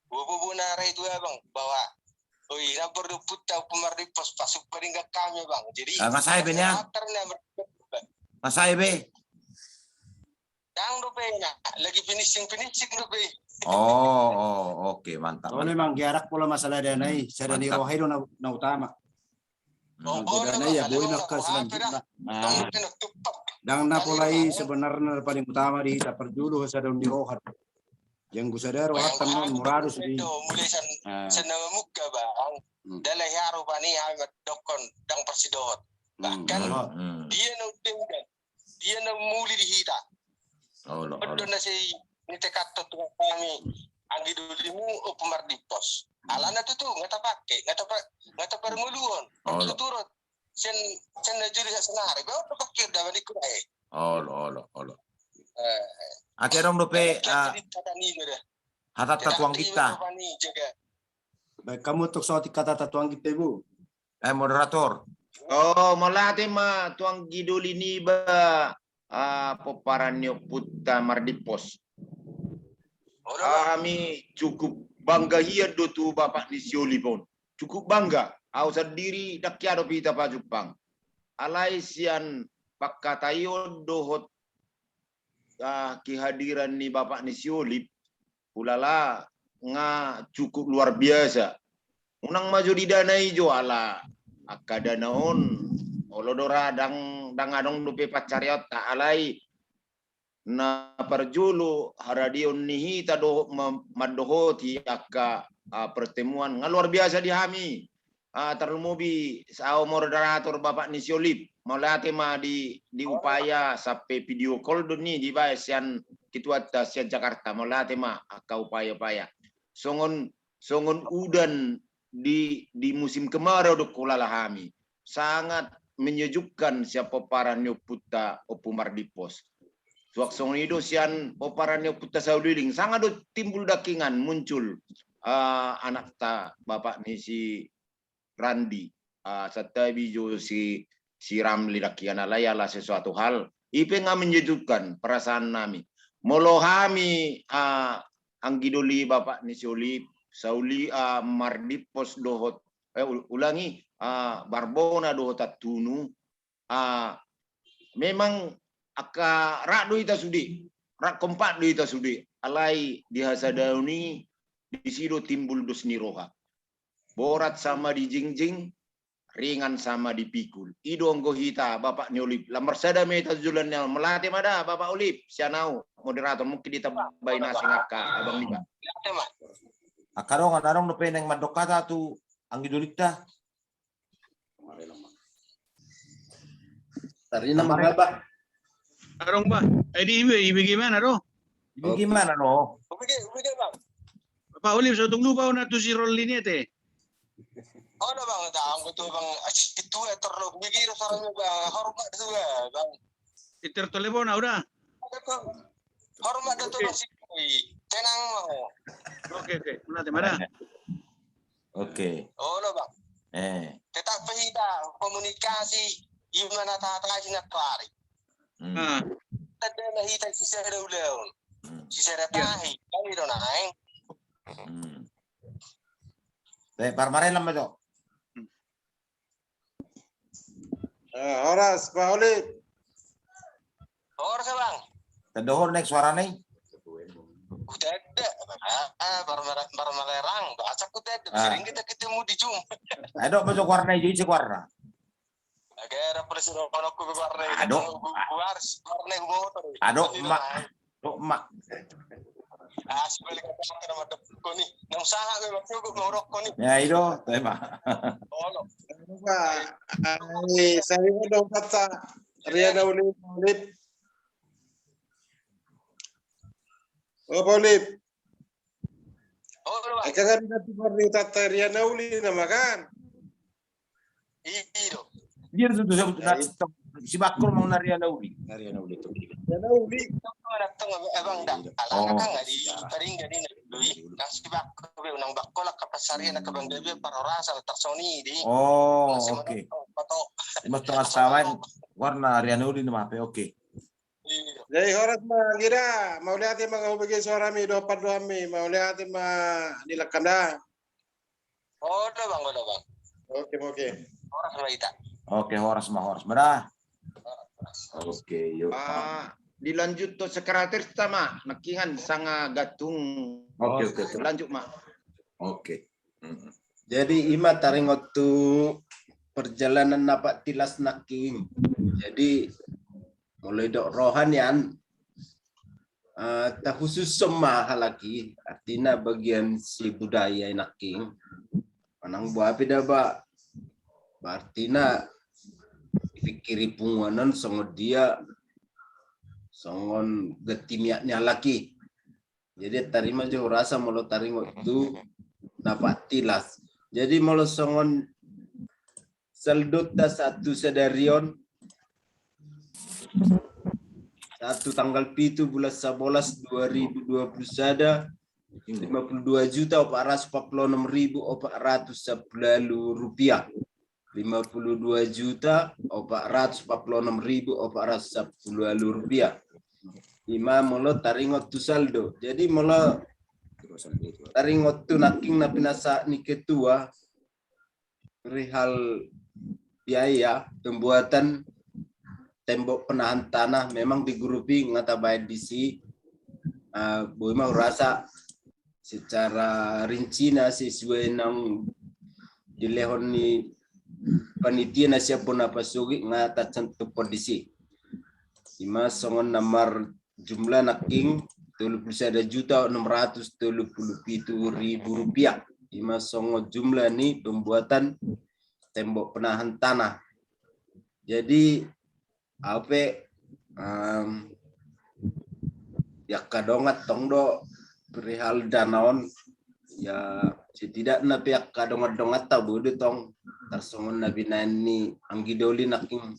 Bobo bona rai tu abang bawa. Oi na pardo putta pemar di pos pasuk paling gak kami bang. Jadi. Ngasai be nian. Ngasai be. Dang dope na lagi finishing finishing dope. Oh, oh oke okay, mantap. Kalau memang gerak pola masalah dana i, sada ni roha i do na utama. Manggo dana i ya boi maka selanjutnya. Dang na pola i sebenarnya paling utama di hita parjolo sada ni roha. Yang gue sadar roha teman muradu sudi. Mulai sen sen nama muka bang. Dalai haru pani hamat dokon dang parsidohot. Bahkan dia na udah dia na muli di hita. Odo na sei ni tekat tu kami anggi dolimu opo mardipos. Alana tutu ngata pake ngata ngata parngoluhon. Tuturut sen sen na juri sa senari ba opo pakir da mani kuda e. Olo olo olo. Ake dong dope hata tatuang kita. Baik kamu untuk sotik kata tatuang kita ibu. Eh moderator. Oh, mauliate ma tu anggi doli niba ah, pomparan ni ompunta mardippos. Hami cukup bangga hian do tu bapak ni si Olip on. Cukup bangga. Au sandiri dang hea dope hita pajumpang. Alai sian pangkataion dohot ah, kehadiran ni bapak ni si Olip, ulala nga cukup luar biasa. Unang ma jo di dana i jo ala angka dana on olo do ra dang dang adong dope pancariaonta alai na parjolo haradeon ni hita dohot mandohoti angka pertemuan nga luar biasa di hami. Ah, tarlumobi sao moderator bapak ni si Olip, mauliate ma di, di upaya sampe video call do ni dibaen sian ketuata sian Jakarta, mauliate ma angka upaya-upaya. Songon songon udan di, di musim kemarau do hulala hami. Sangat menyejukkan sian pomparan ni ompunta Ompu Mardimpos. Suang songon i do sian pomparan ni ompunta Sauliling, sanga do timbul dangkingan muncul uh, anakta bapak ni si Randi, uh, santabi jo si, si Ramli dangkingan alai ala sesuatu hal. Ipe nga menyejukkan perasaan nami. Molo hami uh, anggidoli bapak ni si Olip, Sauli uh, Mardimpos dohot, eh, ulangi, uh, Barbona dohot Antunu, uh, memang angka rap do hita sude, rap kompak do hita sude, alai di hasadaon i disi do timbul dos ni roha. Borat sama di jingjing, ringan sama di pikul. I do anggo hita bapak ni Olip. Lam marsada ma hita joloan ni on. Mauliate ma da bapak Olip. Sian au moderator mungkin ditambai na seng angka abang niba. Angka dongan adong dope naeng mandok hata tu anggidolinta. Tarina mangaba. Adong ba. Eh di ibe ibe gimana do? Ibe gimana do? Pak Olip so tung lupa ona tu si Rolli ni ete. Ono bang, tanggo tu bang, situ etor lo bigi do sarang bang, hormat tu bang. Iter telepon au da. Hormat do tu bang si tenang mau. Oke oke, mauliate ma da. Oke. Ono bang. Eh. Tetap hita komunikasi, imana tata sina tuari. Hmm. Tanda na hita sisada ulaon. Hmm. Sisada tahi, kami do naeng. Hmm. Baik, parmarela ma jo. Eh, horas, Pak Olip. Horas, Bang. Tanda hor naik suara nih. Kutanda. Ah, barmalerang. Bahasa kutanda. Sering kita ketemu di Zoom. Aduh, masuk warna hijau, cek warna. Agak ada polisi rokok aku warna hijau. Aduh. Warna hijau motor. Aduh, mak. Aduh, mak. Ah, sebalik kata nama koni. Nang usaha gue waktu gue mau rokok nih. Ya, itu, tema. Olo. Pak, saya udah kata Riana Ulip, Ulip. Oh, Pak Ulip. Olo, Bang. Eka kan nanti baru kata Riana Uli nama kan? Iyo. Dia tuh tuh sebut si Bakul mau nari ada uli. Riana Uli itu. Riana Uli. Abang dah. Alah kan nggak di paling jadi doi. Nang si Bakul, nang Bakul lah kapas hari anak abang dia parorasa tarsoni di. Oh, oke. Mas tengah sawan warna Riana Uli nama apa? Oke. Jadi horas ma gira, mauliate ma hubege suarami, dohot pandohanmi, mauliate ma di lakam da. Olo, Bang, olo, Bang. Oke, oke. Horas ma hita. Oke, horas ma, horas ma da. Oke, yuk. Ah, dilanjut tu sekretaris sama, nangkingan sanga gantung. Oke, oke, oke. Lanjut ma. Oke. Mm. Jadi ima taringot tu perjalanan Napak Tilas nangkin. Jadi mulai dok roha nian, eh, tahusushon ma halak i, artina bagian si budaya i nangkin. Manang boha pe da ba, ba artina dipikiri punguan on songon dia, songon ganti miak ni halak i. Jadi tarima jo hurasa molo taringot tu Napak Tilas. Jadi molo songon saldonta satu sadari on, satu tanggal pitu bulan sabolas dua ribu dua puluh sada, lima puluh dua juta opat ratus empat puluh enam ribu opat ratus sepuluh rupiah. Lima puluh dua juta opat ratus empat puluh enam ribu opat ratus sepuluh rupiah. Ima molo taringot tu saldo. Jadi molo taringot tu nangkin na pinasahat ni ketua perihal biaya pembuatan tembok penahan tanah, memang di grup i nga tabaen disi, eh, boi ma hurasa secara rincina sesuai nang dilehon ni panitia na siap bona pasogit nga tacantuphon disi. Ima songon na marjumlah nangkin tolu puluh sada juta enam ratus tolu puluh pitu ribu rupiah. Ima songon jumlah ni pembuatan tembok penahan tanah. Jadi au pe, em, ya kadongan tong do perihal dana on, ya setidakna pe ya kadongan-dongan tabo do tong tarsongon na binaen ni anggi doli nangkin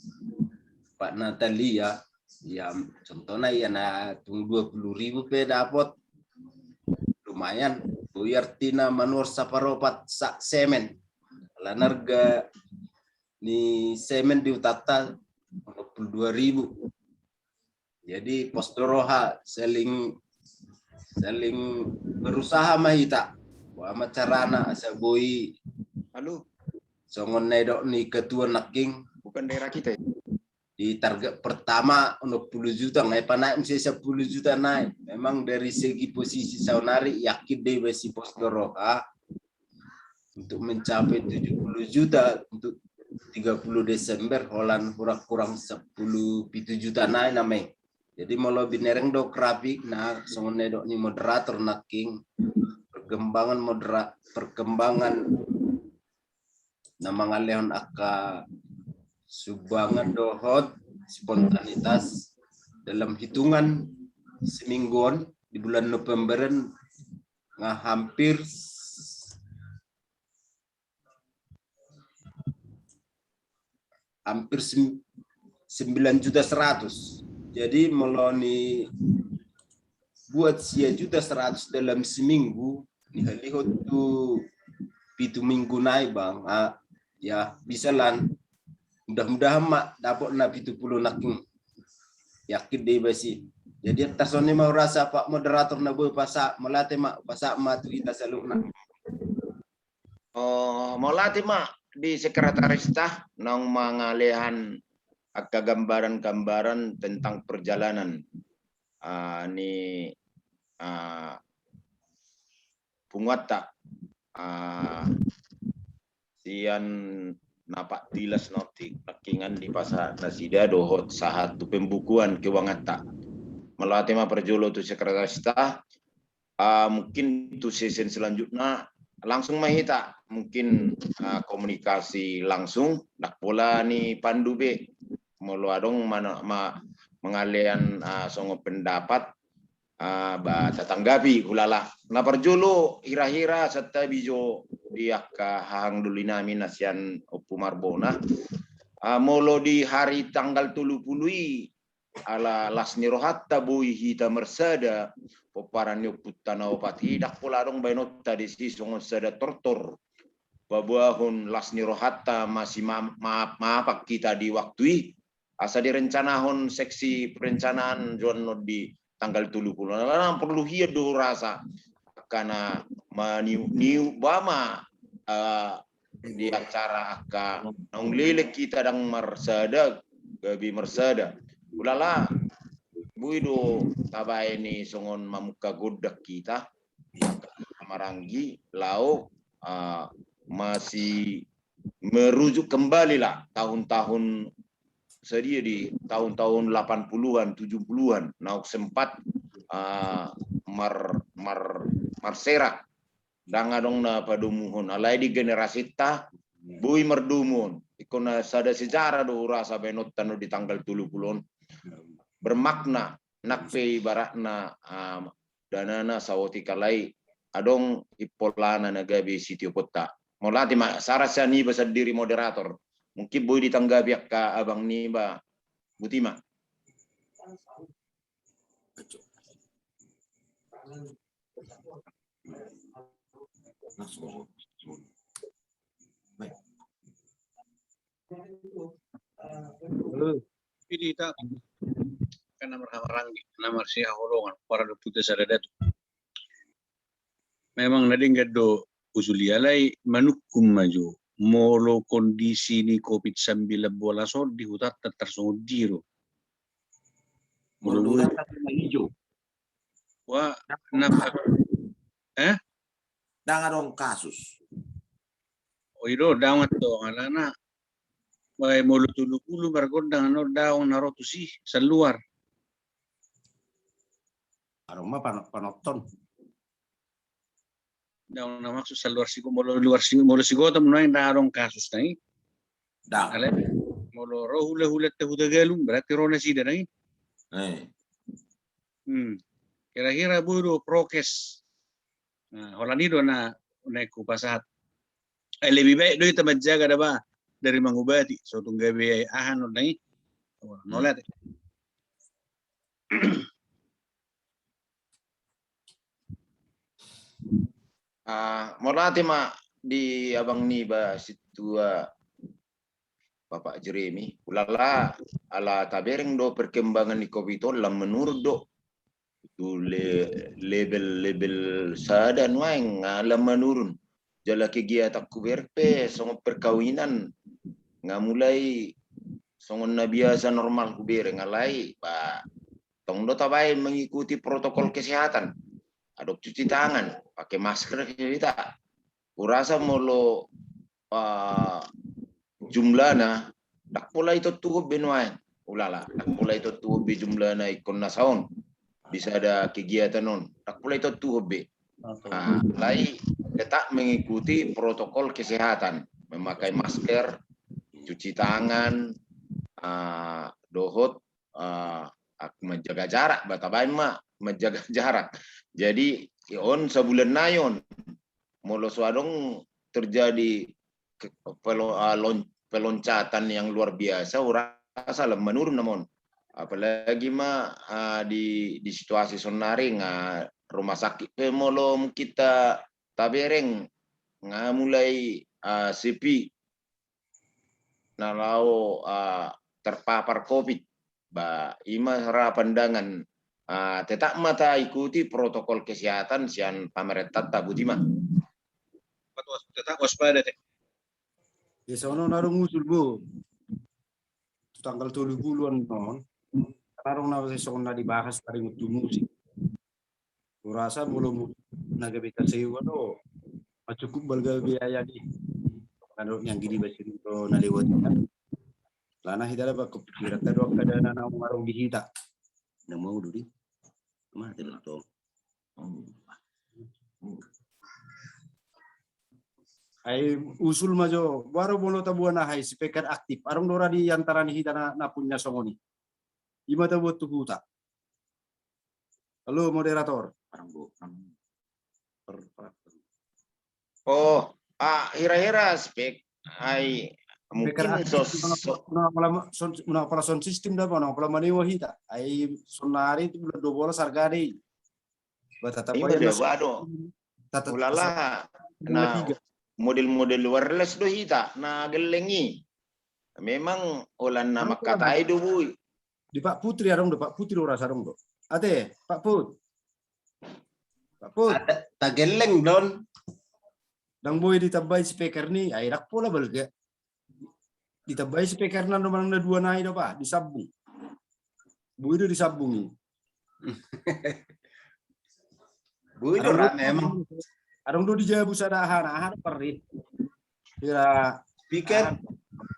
Pak Natalia, ya contohna ya na tung dua puluh ribu pe dapot, lumayan, boi artina manuhor saparopat sak semen. Alana harga ni semen di hutanta dua puluh dua ribu. Jadi pos do roha, saling saling berusaha ma hita. Boha ma carana asa boi. Halo. Songon na nidok ni ketua nangkin. Bukan daerah kita ya. Di target pertama onom puluh juta, nga panaek muse sepuluh juta naek. Memang dari segi posisi saonari yakin do iba si pos do roha untuk mencapai tujuh puluh juta untuk tiga puluh Desember, holan kurang-kurang sepuluh pitu juta naek nama i. Jadi molo binereng do grafik na songon na nidok ni moderator nangkin, perkembangan modera-, perkembangan na mangalehon angka sumbangan dohot spontanitas dalam hitungan semingguan di bulan November nga hampir hampir sembilan juta seratus. Jadi molo ni buat sia juta seratus dalam seminggu, ni halihon tu pitu minggu nai bang, ah, ya bisa lan. Mudah-mudahan ma dapot na pitu puluh nangkin. Yakin dei basi. Jadi tarsongon i ma hurasa Pak moderator na boi pasa, mauliate ma, pasa ma tu hita saluhutna. Oh, mauliate ma di sekretaris ta naung mangalehon angka gambaran-gambaran tentang perjalanan, ah, ni, ah, punguanta, ah, sian na pattilas na otik nangkiningan dipasahat nasida dohot sahat tu pembukuan keuanganta. Mauliate ma parjolo tu sekretarista, ah, mungkin tu sesi selanjutna langsung ma hita mungkin, ah, komunikasi langsung, ndang pola ni pandu be. Molo adong mana, ma, mangalean, ah, songon pendapat, ah, ba tatanggapi, ulala. Na parjolo hira-hira santabi jo di angka hahang doli nami na sian Ompu Marbona. Ah, molo di hari tanggal tolu pulu i, ala las ni rohanta boi hita marsada, pomparan ni ompunta na opat i, ndang pola adong baenonta disi songon sada tortor. Paboahon las ni rohanta masih ma-, ma-, maapak hita di waktu i, asa direncanahon seksi perencanaan jo annon di tanggal tolu pulu. Alana porlu hian do hurasa angka na maniuk-niuk ba ma, eh, di acara angka naung leleng hita ndang marsada, gabe marsada. Ulala, boi do tabaen i songon mamungka gondang hita, maranggi laho, ah, masih merujuk kembali lah tahun-tahun sadia di tahun-tahun delapan puluhan, tujuh puluhan, naung sempat, ah, mar-, mar-, marserak. Ndang adong na padomuhon. Alai di generasinta, boi mardomuhon. Ingkon na sada sejarah do hurasa baenonta on di tanggal tolu pulu on. Bermakna, nang pe ibaratna, ah, danana saotik alai adong impolana na gabe sitioponta. Mauliate ma, sarat sian iba sandiri moderator. Mungkin boi ditanggapi angka abang niba, botima. Ini tak, kan nomor hamaranggi, nomor sihaholongan, para deputi sada datu. Memang na denggan do usul i, alai manungkun ma jo molo kondisi ni covid sembilan belas on di hutanta tarsongon dia do. Molo molo hutanta na ijo. Wa, na, eh? Ndang adong kasus. O i do, daong antong alana. Bae molo tolu pulu margondang annon daong na ro tusi saluar. Adong ma pano-, panonton. Daong na maksud saluar sigo-, molo luar si-, molo Sigotop nuaeng ndang adong kasus na i. Ndang. Alai molo ro hula-hula ta Hutagalung berarti ro nasida na i. Eh. Hmm. Kira-kira boi do prokes. Nah, holan i do na, na hupasahat. Eh, lebih baik do hita manjaga da ba dari mangubati. So tung gabe aha non na i. Oh, hmm. Mauliate. Ah, mauliate ma di abang niba sintua Bapak Jeremy, ulala, ala tabereng do perkembangan ni covid on lam menurun do. Tu le-, level-level sada nuaeng nga lam menurun. Jala kegiatan hubereng pe songon perkawinan nga mulai songon na biasa normal hubereng, alai ba tong do tabaen mengikuti protokol kesehatan. Adong cuci tangan, pakai masker hita. Hurasa molo, ah, jumlahna ndang pola itontuhon be nuaeng. Ulala, ndang pola itontuhon be jumlahna ingkon na saon. Di sada kegiatan on ndang pola itontuhon be. Ah, alai tetap mengikuti protokol kesehatan, memakai masker, cuci tangan, ah, dohot, ah, ak-, menjaga jarak, ba tabaen ma menjaga jarak. Jadi on sabulan nai on, molo so adong terjadi ke-, pelo-, ah, lon-, peloncatan yang luar biasa, hurasa lam menurun nama on. Apalagi ma, ah, di, di situasi sonari nga rumah sakit pe molo mungkin ta-, tabereng nga mulai, ah, sepi na laho, ah, terpapar covid. Ba, i ma ra pandangan, ah, tetap ma taikuti protokol kesehatan sian pamarentanta, botima. Tetap was-, tetap waspada te. Ya, sono na adong usul, bo. tanggal tolu pulu annon, adong na songon na dibahas taringot tu musik. Hurasa molo musik na gabe tasewa do, cukup balga biaya di. Adong nian gini basi do na lewat. Alana hita da bangko pikiran ta do angka dana na adong di hita. Na mau do di. Mate do tong. Ai usul ma jo, baru molo tabuan aha i speaker aktif. Adong do ra di antara ni hita na, na punya songon i. Ima tabuan tu huta. Halo moderator. Adong do. Oh, ah, hira-hira spek ai mungkin sos, sos. Unang pola sound system da, unang pola manewa hita. Ai sonari tu bulan dua bolas harga dei. Ba tatap aja. Ulala, na model-model wireless do hita na gelleng i. Memang holan na mangkatai do boi. Di Pak Putri adong do, Pak Putri do rasa adong do. Ate Pak Put. Pak Put. Tagelleng don. Ndang boi ditambai speaker ni, ai ndang pola balga. Ditambai speaker na do manang na dua nai do, Pak, disambung. Boi do disambung i. Boi do ra memang. Adong do di jabu sada aha na aha do parri. Kira speaker.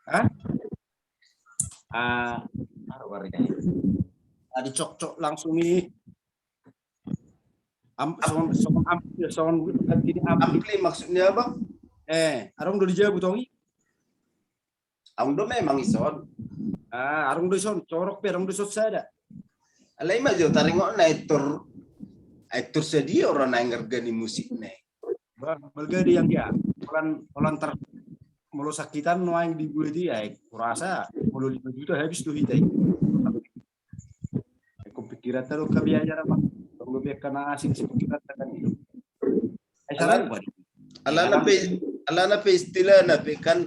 Hah? Ah, adong parri. Tadi cokcok langsung i. Am, songon, songon am, songon ampli maksudnya, Bang? Eh, adong do di jabu tong i. Adong do memang ison. Ah, adong do ison, corok pe adong do ison sada. Alai ma jo taringot na etor, etor sadia ora naeng arga ni musik na i. Balga di yang dia. Holan, holan tar molo sakitan nuaeng dibuat i, ai hurasa molo lima juta habis tu hita i. Ko pikiran ta do angka biaya na, Pak. Kalau biaya na asing si pikiran ta kan itu. Alana pe, alana pe istilahna pe kan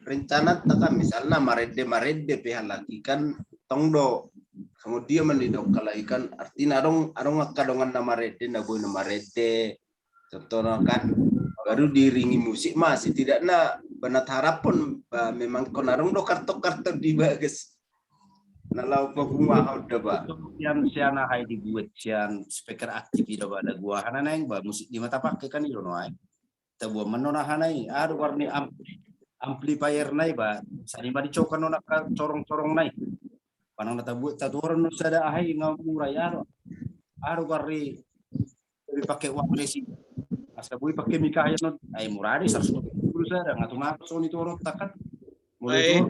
rencana ta kan misalna marende-marende pe halak i kan tong do. Songon dia ma nidok halak i kan artina adong, adong angka dongan na marende na boi na marende. Contohna kan baru diiringi musik ma setidakna banat haraphon ba memang ingkon adong do karton-karton di bagas. Na laho papunguahon da ba. Sian, sian aha i dibuat sian speaker aktif i da ba lagu aha na naeng ba musik di ma tapake kan i do nuaeng. Tabuan ma annon aha na i, aha do goar ni amp, amplifier na i ba, sani ma dicokan on angka corong-corong na i. Manang na tabuat tatoran on sada aha i nga mura i aha do. Aha do goar ni dipake wireless i. Asa boi pake mic aha i annon, ai mura do i saratus lima pulu sada, nga tung songon i tu oronta kan. Molo i tu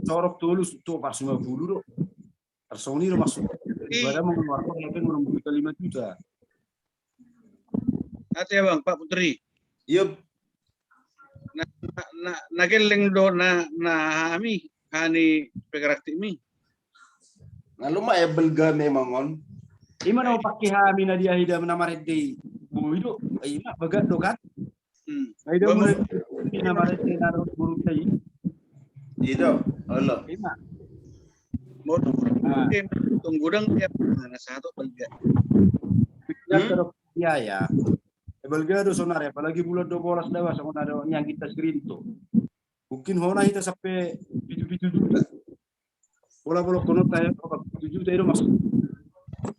corong tolu tu opat ratus lima pulu do. Tarsongon i do maksud. Ibadah mengeluarkan mungkin enam juta, lima juta. Ate abang, Pak Putri. Yup. Na, na, na, na gelleng do na, na hami, hani speaker aktif mi. Nga luma ya balga memang on. Ima na pake hami na dia hida na marende. Boi do. Ima bagas do kan. Hmm. Ai do mulai na marende na ro guru tai. Ido, olo. Ima. Modal. Ah. Oke, tunggu dong ya. Nah, satu balga. Biaya. Eh, balga do sonari apalagi bulan dua bolas da ba songon adong nian hita screen tu. Mungkin hona hita sampe pitu pitu juta. Bola bola kono tayo pitu juta i do maksud.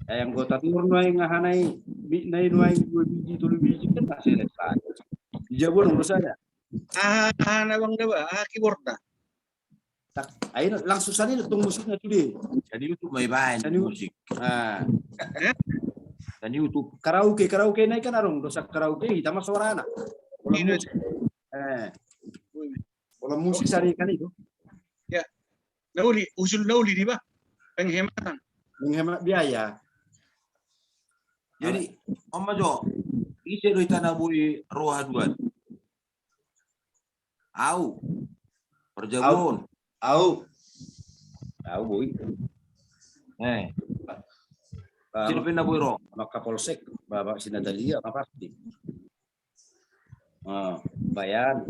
Ai anggo taturun nuaeng aha na i, mic na i nuaeng dua biji tolu biji kan tak selesai. Di jabu adong do sada. Aha, aha na bang da ba, aha keyboard na. Tak, ai langsung sani tong musik na tu dia. Sani YouTube ma ibaen sani musik. Ah. Sani YouTube. Karaoke, karaoke na i kan adong do sa karaoke hita ma suarana. Bola musik. Eh. Bola musik sari kan itu. Ya. Na uli, usul na uli di ba. Penghematan. Menghemat biaya. Jadi, Om Majo, ise do hita na boi roha duan. Au. Parjabu on. Au. Au boi. Eh. Sini pe na boi ro. Maka polsek, Bapak Sinatalia, apa pasti. Ah, bayan.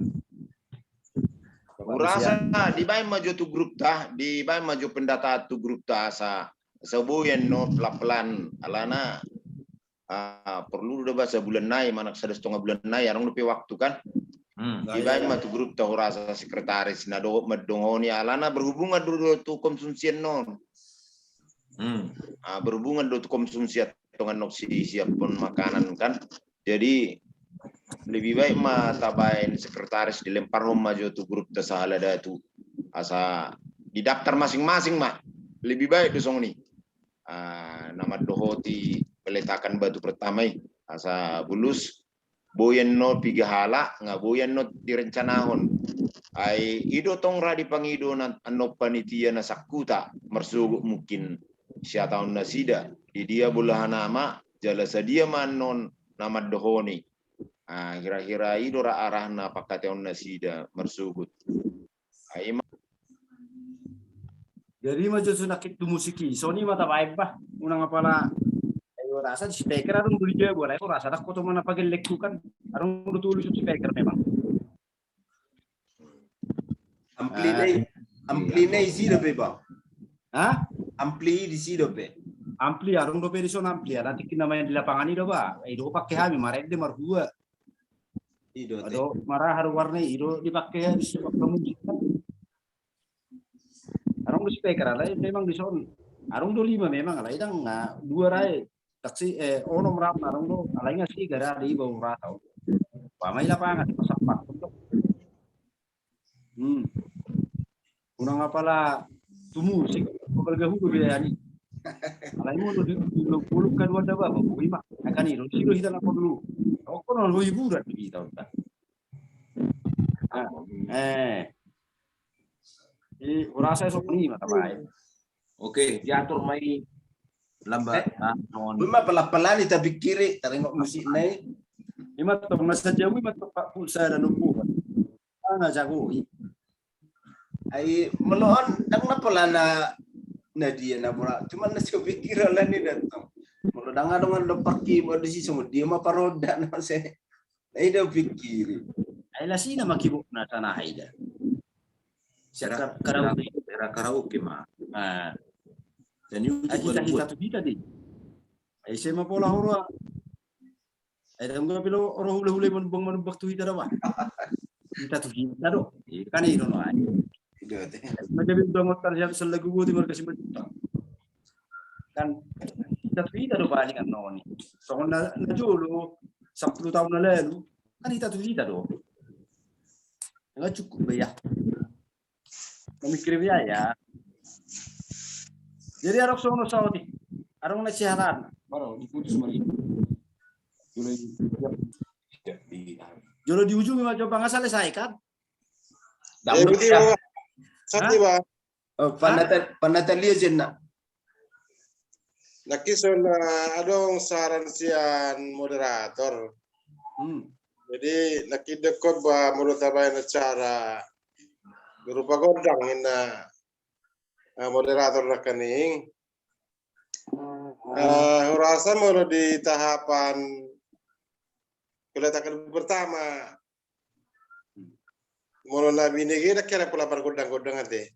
Urasa dibaen ma jo tu grup ta, dibaen ma jo pendataan tu grup ta asa, asa boi annon pelan-pelan alana. Ah, porlu do ba sabulan nai, manang sada setengah bulan nai, adong dope waktu kan. Hmm. Dibaen ma tu grup ta hurasa sekretaris na dohot mandongoni alana berhubungan do, do tu konsumsi annon. Hmm. Ah, berhubungan do tu konsumsi tongan nok si siapon makanan kan. Jadi lebih baik ma tabaen sekretaris dilemparhon ma jo tu grup ta sahala datu. Asa didaftar masing-masing ma. Lebih baik do songon i. Ah, na mandohoti peletakan batu pertama i. Asa bulus boi annon piga halak, nga boi annon direncanahon. Ai i do tong ra dipangido annon panitia na sangkuta marsogot mungkin sia taon nasida. Di dia bolahan ama jala sadia ma annon na mandohoni. Ah, hira-hira i do ra arahna pangkataion nasida marsogot. Ai ma. Jadi ma jo sunakit tu musik i. Soni ma tabaen bah. Unang apala. Ayo rasa di speaker adong do di jabu. Ayo rasa dak koto mana pagellek tu kan. Adong do tulis speaker memang. Ampli na i, ampli na i si dope bang. Hah? Ampli di si dope. Ampli adong dope di son ampli. Ala tingki na main di lapangan i do bah. I do pake hami marende marhua. I do ado mara haru warna i do dipake habis. Adong do speaker alai memang di son. Adong do lima memang alai dang dua rai. Taksi eh onom ram adong do alai nga si gara di bau rata. Pamai lapangan pasapat. Hmm. Unang apala tu musik, apala gahu do biaya ni. Alai mau di buluk kadua da baba, boi ma. Akan i do si do hita na porlu. Oko non hiburan di hita. Eh. I hurasa so ni mata baik. Oke, diatur mai lambat. Ima pala-pala ni tapi kiri taringok musik nai. Ima tong masa jauh ima tong pak pulsa dan lupa. Ana jago i. Ai molo on dang na pola na dia na bola. Cuma na so pikir ala ni datang. Molo dang adong ando parki molo di si songon dia ma paroda na se. Ai da pikiri. Ai lasina ma kibok na tanah ai da. Siap karaoke. Era karaoke ma. Ah. Dan itu hita hita tu hita di. Ai se ma pola horo. Ai dang gabe lo ro hule-hule manumbang-manumbang tu hita da bah. Hita tu hita do. Kan i do no ai. Maka be udah ngotar siap selagu gua di marga Simanjuntak. Kan hita tu hita do paling annon i. Songon na jolo sampulu taon na lalu kan hita tu hita do. Nga cukup be ya. Memikir biaya. Jadi adong sono saoti. Adong na sihalan. Baru diputus mari. Jolo di ujung ma coba nga selesai kan. Panatalia jenna. Nangkin so na adong saran sian moderator. Jadi nangkin dengkon ba molo tabaen acara berupa gondang inna moderator nangkaning. Hurasa molo di tahapan peletakan pertama molo na binege dang kira pola pargondang-gondang ate.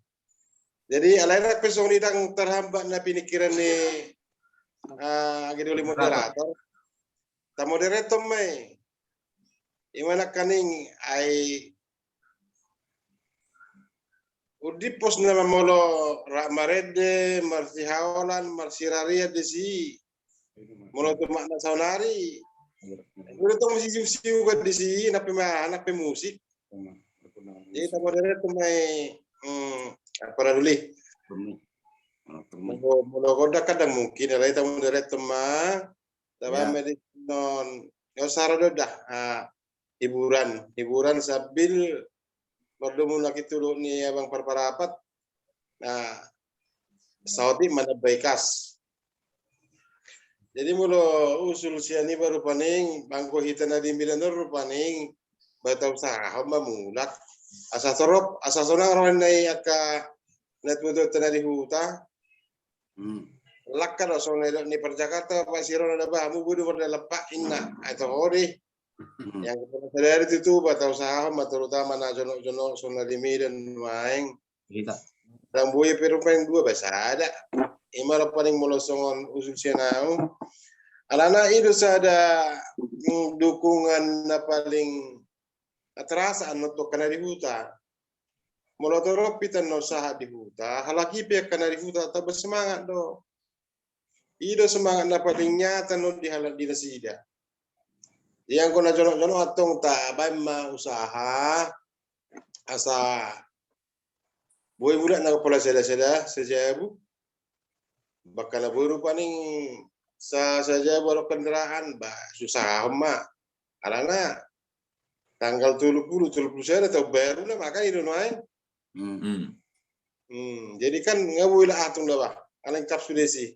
Jadi alai na pe songon i dang terhambat na pinikiran ni age doli moderator. Tamodereton ma i. Ima nangkaning ai undipos nama molo rak marende marsihaolan marsirarian di si. Molo tu makna saonari. Molo tong masisiu-siu kan di si na pe ma na pe musik. Jadi tamodereton ma i. Apa na doli. Molo gondang kan dang mungkin alai tamodereton ma. Tabaen ma di non. Yo sara do dah. Hiburan, hiburan sambil mardomu na kintuluk ni abang parparapat. Nah, saotik manambai kas. Jadi molo usul sian iba rupaning bangko hita na di Milan on rupaning bata usahahon ma mulak. Asa torop asa sonang roha ni angka na tuatua na di huta. Langka do songon na idok ni parjakarta pasirona da bah hamu bodo mardalan pak inna ai toho di. Yang sadari tutu bata usahahon ma terutama na jonok-jonok songon na di Medan nuaeng. Dang boi pe rupaeng dua bah sada. Ima rupaning molo songon usul sian au. Alana i do sada dukungan na paling terasa annon tu angka na di huta. Molo torop hita annon sahat di huta, halak i pe angka na di huta tetap bersemangat do. I do semangat na paling nyata annon di halak di nasida. Jadi anggo na jonok-jonok antong tabaen ma usaha asa boi mulak na pola sada-sada sajabu. Bahkan na boi rupani sa sajabu adong kendaraan, bah, susah ma. Alana tanggal tolu pulu, tolu pulu sada taon baru na, makana i do nuaeng. Hmm. Hmm, jadi kan nga boi lah atung da bah, alai lengkap sude si.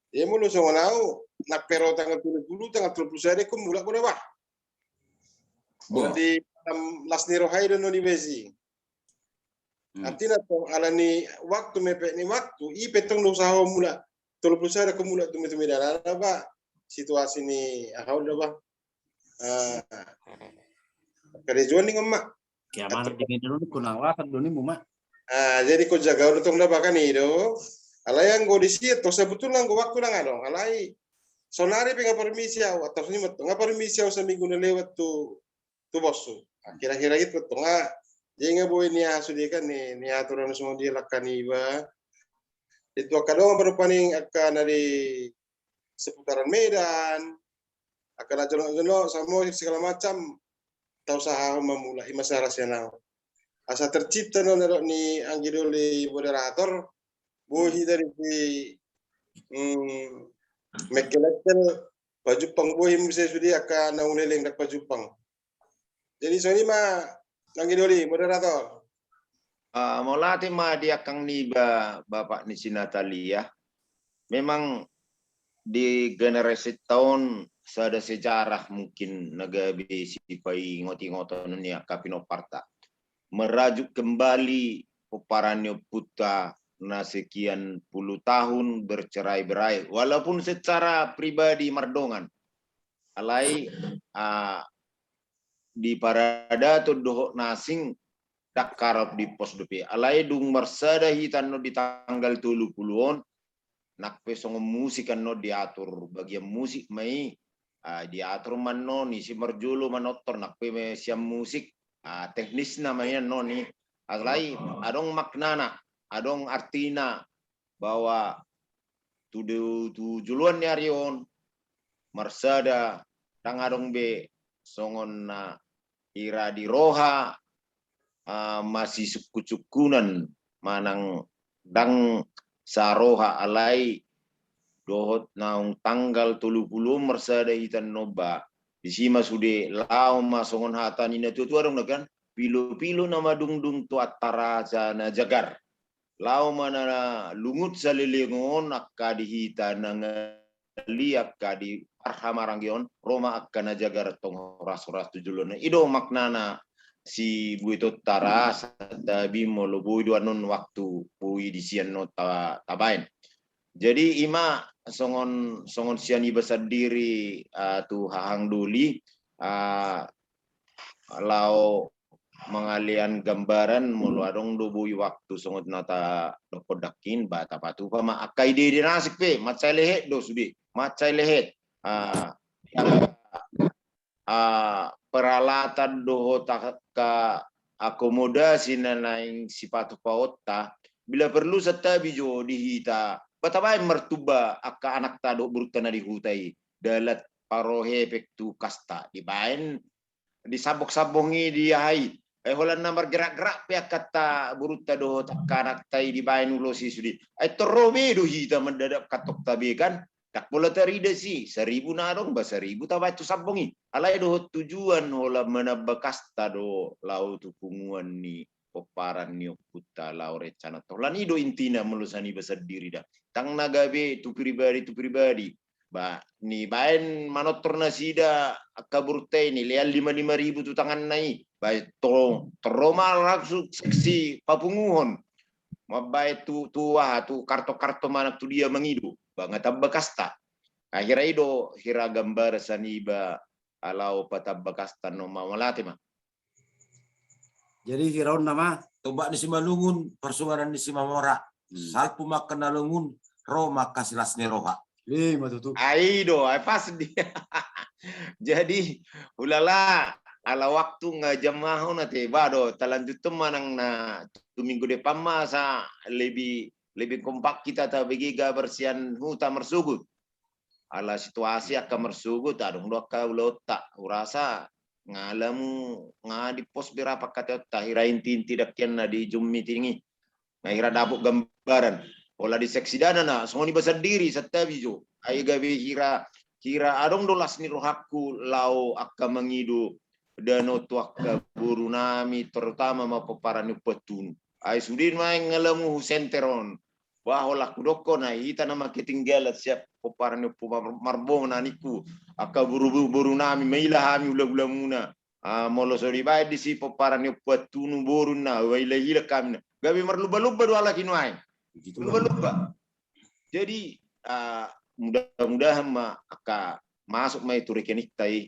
Jadi molo songon au, na pe ro tanggal tolu pulu, tanggal tolu pulu sada ingkon mulak bo da bah. Bo. Jadi, em, las ni roha i do annon i bah si. Hmm. Artina tong alani waktu, mepet ni waktu, i pe tong do usaha mulak tolu pulu sada ingkon mulak tume-tume da, alana bah situasi ni aha on da bah. Ah, karejoan ni ngomma. Keamanan di Medan on ingkon awasan do nimmu ma. Ah, jadi ingkon jagaon tong da bah kan i do. Alai anggo disi tong sebetulna anggo waktu ndang adong. Alai sonari pe nga permisi au, atau sini ma tong, nga permisi au saminggu na lewat tu, tu boshu. Ah, kira-kira gitu tong. Ah, jadi nga boi ni aha sude kan ni, ni aturan songon dia langka niba. Itu angka dongan baru paning angka na di seputaran Medan, angka na jonok-jonok, Samosir segala macam, tausahahon ma mulak, i ma syarat sian au. Asa tercipta annon na dok ni anggi doli moderator, boi hita di si, mm, mengkelekkel, pajumpang boi muse sude angka na uleleng dang pajumpang. Jadi songon i ma, anggi doli moderator. Ah, mauliate ma di angkang niba, bapak ni si Natalia. Memang di generasi ta on sada sejarah mungkin na gabe sipaingot-ingoton ni angka pinomparta. Merajuk kembali pomparan ni ompunta na sekian puluh tahun bercerai-berai. Walaupun secara pribadi mardongan. Alai, ah, di paradaton dohot na asing, ndang harap dipos dope. Alai dung marsada hita annon di tanggal tolu pulu on, nang pe songon musik annon diatur, bagian musik ma i, ah, diatur ma annon, ise marjolo manortor, nang pe sian musik, ah, teknisna ma i annon i. Alai adong maknana, adong artina, bahwa tu, tu joloan ni ari on marsada, ndang adong be songon na hira di roha, ah, masisungkun-sungkunan manang ndang saroha. Alai dohot naung tanggal tolu pulu marsada hita annon bah, disi ma sude laho ma songon hata ni na tua-tua adong na kan, pilo-pilo na madungdung tu antaraja na jagar. Laho ma na lungun saleleng on angka di hita na ngali angka di parhamaranggi on, ro ma angka na jagar tong horas-horas tu joloan. I do maknana sibuetonta ra, santabi molo boi do annon waktu boi disi annon ta, tabaen. Jadi i ma songon, songon sian iba sandiri, ah, tu hahang doli, ah, laho mangalean gambaran, molo adong do boi waktu songon na tadokkon dangkin, ba tapatupa ma angka ide-ide na asing pe, mansai lehet do sude, mansai lehet. Ah, ah, peralatan dohot angka akomodasi na naeng sipatupaonta, bila perlu santabi jo di hita, ba tabaen martumba angka anakta dohot borunta na di huta i, dalan paruhepeng tu kasta, dibaen disambok-sambok i di aha i. Ai holan na margerak-gerak pe angkanta, borunta dohot angka anakta i dibaen ulos i sude. Ai torro be do hita mandadak kantongta be kan. Ndang pola tarida si, saribu na adong ba saribu tabaen tu sambok i. Alai dohot tujuan holan manamba kasta do laho tu punguan ni pomparan ni ompunta laho rencana. Holan i do intina molo sian iba sandiri da. Ndang na gabe tu pribadi tu pribadi. Ba, nibaen manortor nasida angka borunta i, nilean lima lima ribu tu tanganna i, ba, to, torro ma langsung seksi papunguhon. Mambaen tu, tu aha, tu karto-karto manang tu dia mangido, ba nga tamba kasta. Akhira i do hira gambaran sian iba laho patamba kasta annon, mauliate ma. Jadi hira on nama, tombak ni Simalungun, parsuganan ni Simamora. Hmm. Salpu ma angka na lungun, ro ma angka silas ni roha. Ima tutu. Ai do, ai pas dia. Jadi, ulala, ala waktu nga jam aha na te, ba do, talanjuthon manang na tu minggu depan ma asa lebih, lebih kompak hita tabege gabar sian huta marsogot. Ala situasi angka marsogot, adong do angka ulaonta, hurasa nga lamu nga di pos berapa kateonta, hira inti-inti dangkian na di Zoom meeting i. Nga hira dapot gambaran. Pola di seksi dana na, songon iba sandiri, santabi jo. Ai gabe hira, hira adong do las ni rohangku lao angka mangido dano tu angka boru nami, terutama ma pomparan ni Ompu Antunu. Ai sude ma nga lamu husenter on. Bah, holan hudokkon, ai hita na mangketinggalan sian pomparan ni Ompu Mar-, Marbona ningku. Angka boru, boru nami, maila hami hula-hula muna. Ah, molo so dibaen disi pomparan ni Ompu Antunu boru na, maila-ila hami na. Gabe marlomba-lomba do halak i nuaeng. Lumba-lumba. Jadi, ah, mudah-mudahan ma angka masuk ma i tu rekeningta i.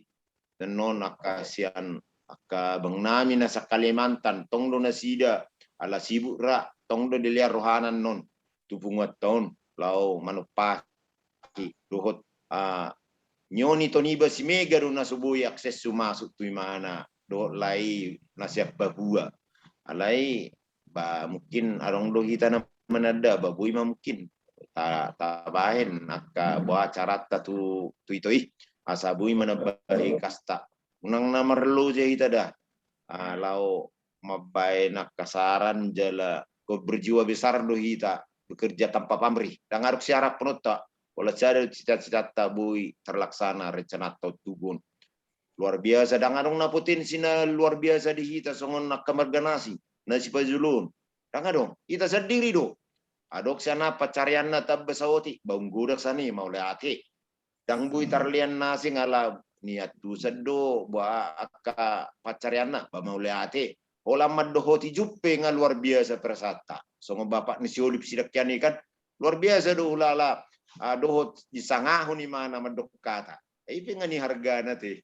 Annon angka sian angka abang nami na sa Kalimantan, tong do nasida, ala sibuk ra, tong do dilean rohana annon tu punguanta on, lao manompaki dohot, ah, nion i toniba si Mega do na so boi akses masuk tu imana dohot lae na sian Papua. Alai ba mungkin adong do hita na mananda, ba boi ma mungkin ta-, tabahen angka boha caranta tu, tu ito i asa boi manambai kasta. Unang na marloja hita da. Ah, lao mambaen angka saran jala kau berjiwa besar do hita bekerja tanpa pamrih. Ndang adong siharapkononta, pola sada cita-citanta boi terlaksana rencananta on tubu on. Luar biasa, ndang adong na potensi na luar biasa di hita songon angka marga nasi na sipajolo on. Ndang adong, hita sandiri do. Adong sian aha pancarianna tamba saotik, ba umgodang sian i, mauliate. Ndang boi tarlean na asing ala niantusan do ba angka pancarianna, ba mauliate. Holan mandohoti jumpe nga luar biasa perasaanta. Songon bapak ni si Olip sidangkian i kan, luar biasa do hulala, ah, dohot disangahon imana mandok hata. Ai pe nga nihargana te.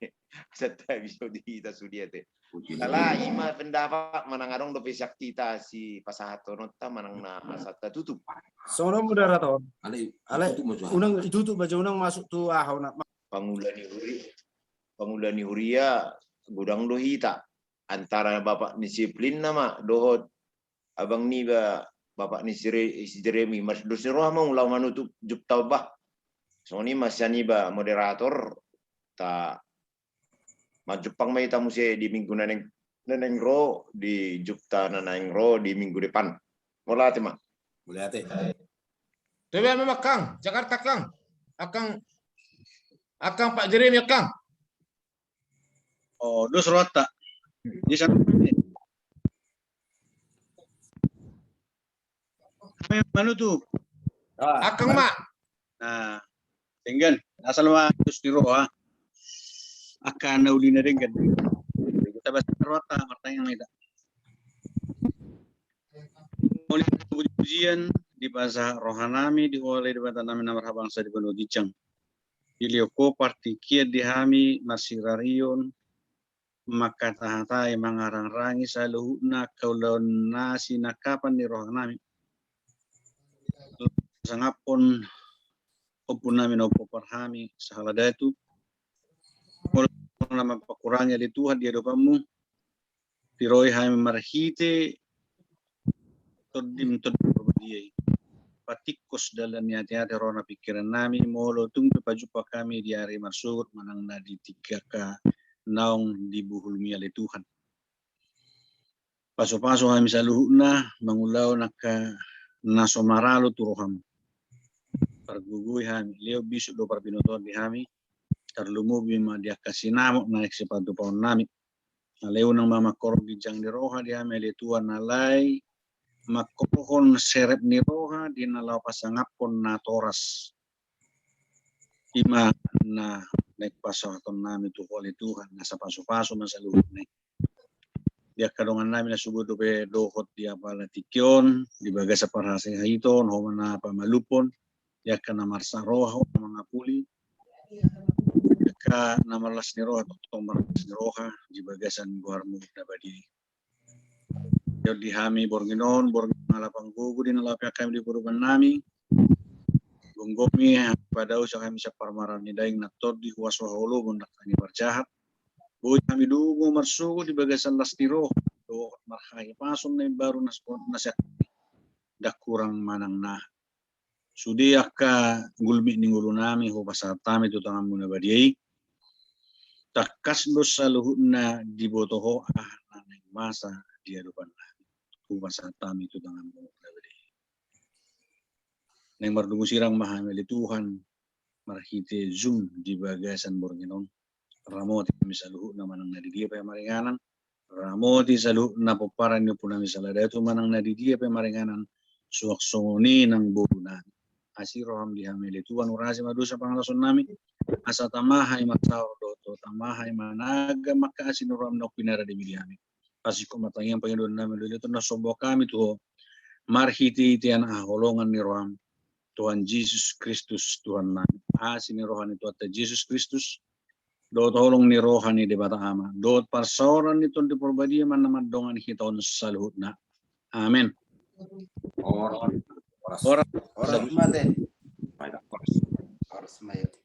Santabi jo di hita sude ate. Sala ima pendapat manang adong dope sian hita sipasahatononta manang na asa tatutup. Songon on moderator. Alai, alai, itutup ma jo. Unang itutup ma jo, unang masuk tu aha na. Pangula ni huri-, pangula ni huria godang do hita. Antara bapak ni si Plin nama dohot abang niba, bapak ni si Re-, si Jeremi, mardos ni roha ma ulaon manutup jumpa bah. Songon i ma sian iba moderator, ta manjumpang ma hita muse di minggu na naeng, na naeng ro, di jumpa na naeng ro di minggu depan. Mauliate ma. Mauliate. Tapi memang Kang, Jakarta Kang. Akang, Akang Pak Jeremi Kang. Oh, dos rohanta. Di sana. Kami manutup. Ah, Akang ma. Nah, denggan. Asal ma dos ni roha. Angka na uli na denggan. Kita bahas rohanta, martangiang ma hita. Mauliate, puji-pujian dipasahat roha nami di Ho ale Debata nami na marhabangsa di banua ginjang. Dilehon Ho partingkian di hami marsirarion, mangkatahatai, mangarangrangi saluhutna angka ulaon na sinangkapan ni roha nami. Pasangaphon ompu nami na hupompar hami sahala datu. Molo na mampakurangi ale Tuhan di adopanmu, tiroi hami marhite Tondim, Tondi Porbadia i. Patingkos dalan ni ateate, roha, pingkiran nami, molo tung pe pajumpang hami di ari marsogot manang na di tingki angka naung di buhulmi ale Tuhan. Pasupasu hami saluhutna mangulahon angka na so maralo tu roham. Pargogoi hami, lehon bisuk dohot parbinotoan di hami, tarlumobi ma di angka sinamot na naeng sipatupaon nami. Alai unang ma mangkorhon ginjang ni roha di hami ale Tuhan, alai mangkorhon serep ni roha di na laho pasangaphon natoras. Ima na naeng pasahaton nami tu Ho ale Tuhan, asa pasupasu ma saluhutna i. Di angka dongan nami na so boi dope dohot di apala tingki on, di bagasan parhasehaton, Ho ma na pamalumhon, di angka na marsak roha, Ho na mangapuli, di angka na marlas ni roha, tongtong marlas ni roha di bagasan goarmu na badia i. Lehon di hami borngin on, borngin na ala panggogo di na laho peak hami di podoman nami. Gomgomi, padaosi hami sian parmaraan ni daging na tondi, huaso haholomon, dangka ni parjahat. Boi hami dungo marsogot di bagasan las ni roha dohot marhahipason na imbaru na, na sian hami, ndang hurang manang na. Sude angka gulmit ni ngolunami hupasahat hami tu tanganmu na badia i. Tangkas do saluhutna diboto ho aha na naeng masa di adopan nami. Hupasahat hami tu tanganmu na badia i. Naeng mardungu sirang ma hami ale Tuhan, marhite Zoom di bagasan borngin on. Ramoti hami saluhutna manang na di dia pe maringanan. Ramoti saluhutna pomparan ni ompunami Saladatu manang na di dia pe maringanan. Suang songon i nang boru nami. Asi roham di hami ale Tuhan, urasi ma dosa pangalaosion nami. Asa tama hami marsaor dohot ho, tama hami managam angka asi ni roham na pinarade di hami. Pasingkop ma tangiang pangidoan nami, lolo tona sombong hami tu ho. Marhite-hite haholongan ni roham, Tuhan Jesus Kristus Tuhan nami. Asi ni roha ni Tuhanta Jesus Kristus, dohot holong ni roha ni Debata Ama, dohot parsaoran ni Tondi Porbadia ma na mandongani hita on saluhutna. Amen. Horas. Horas. Horas. Horas. Horas.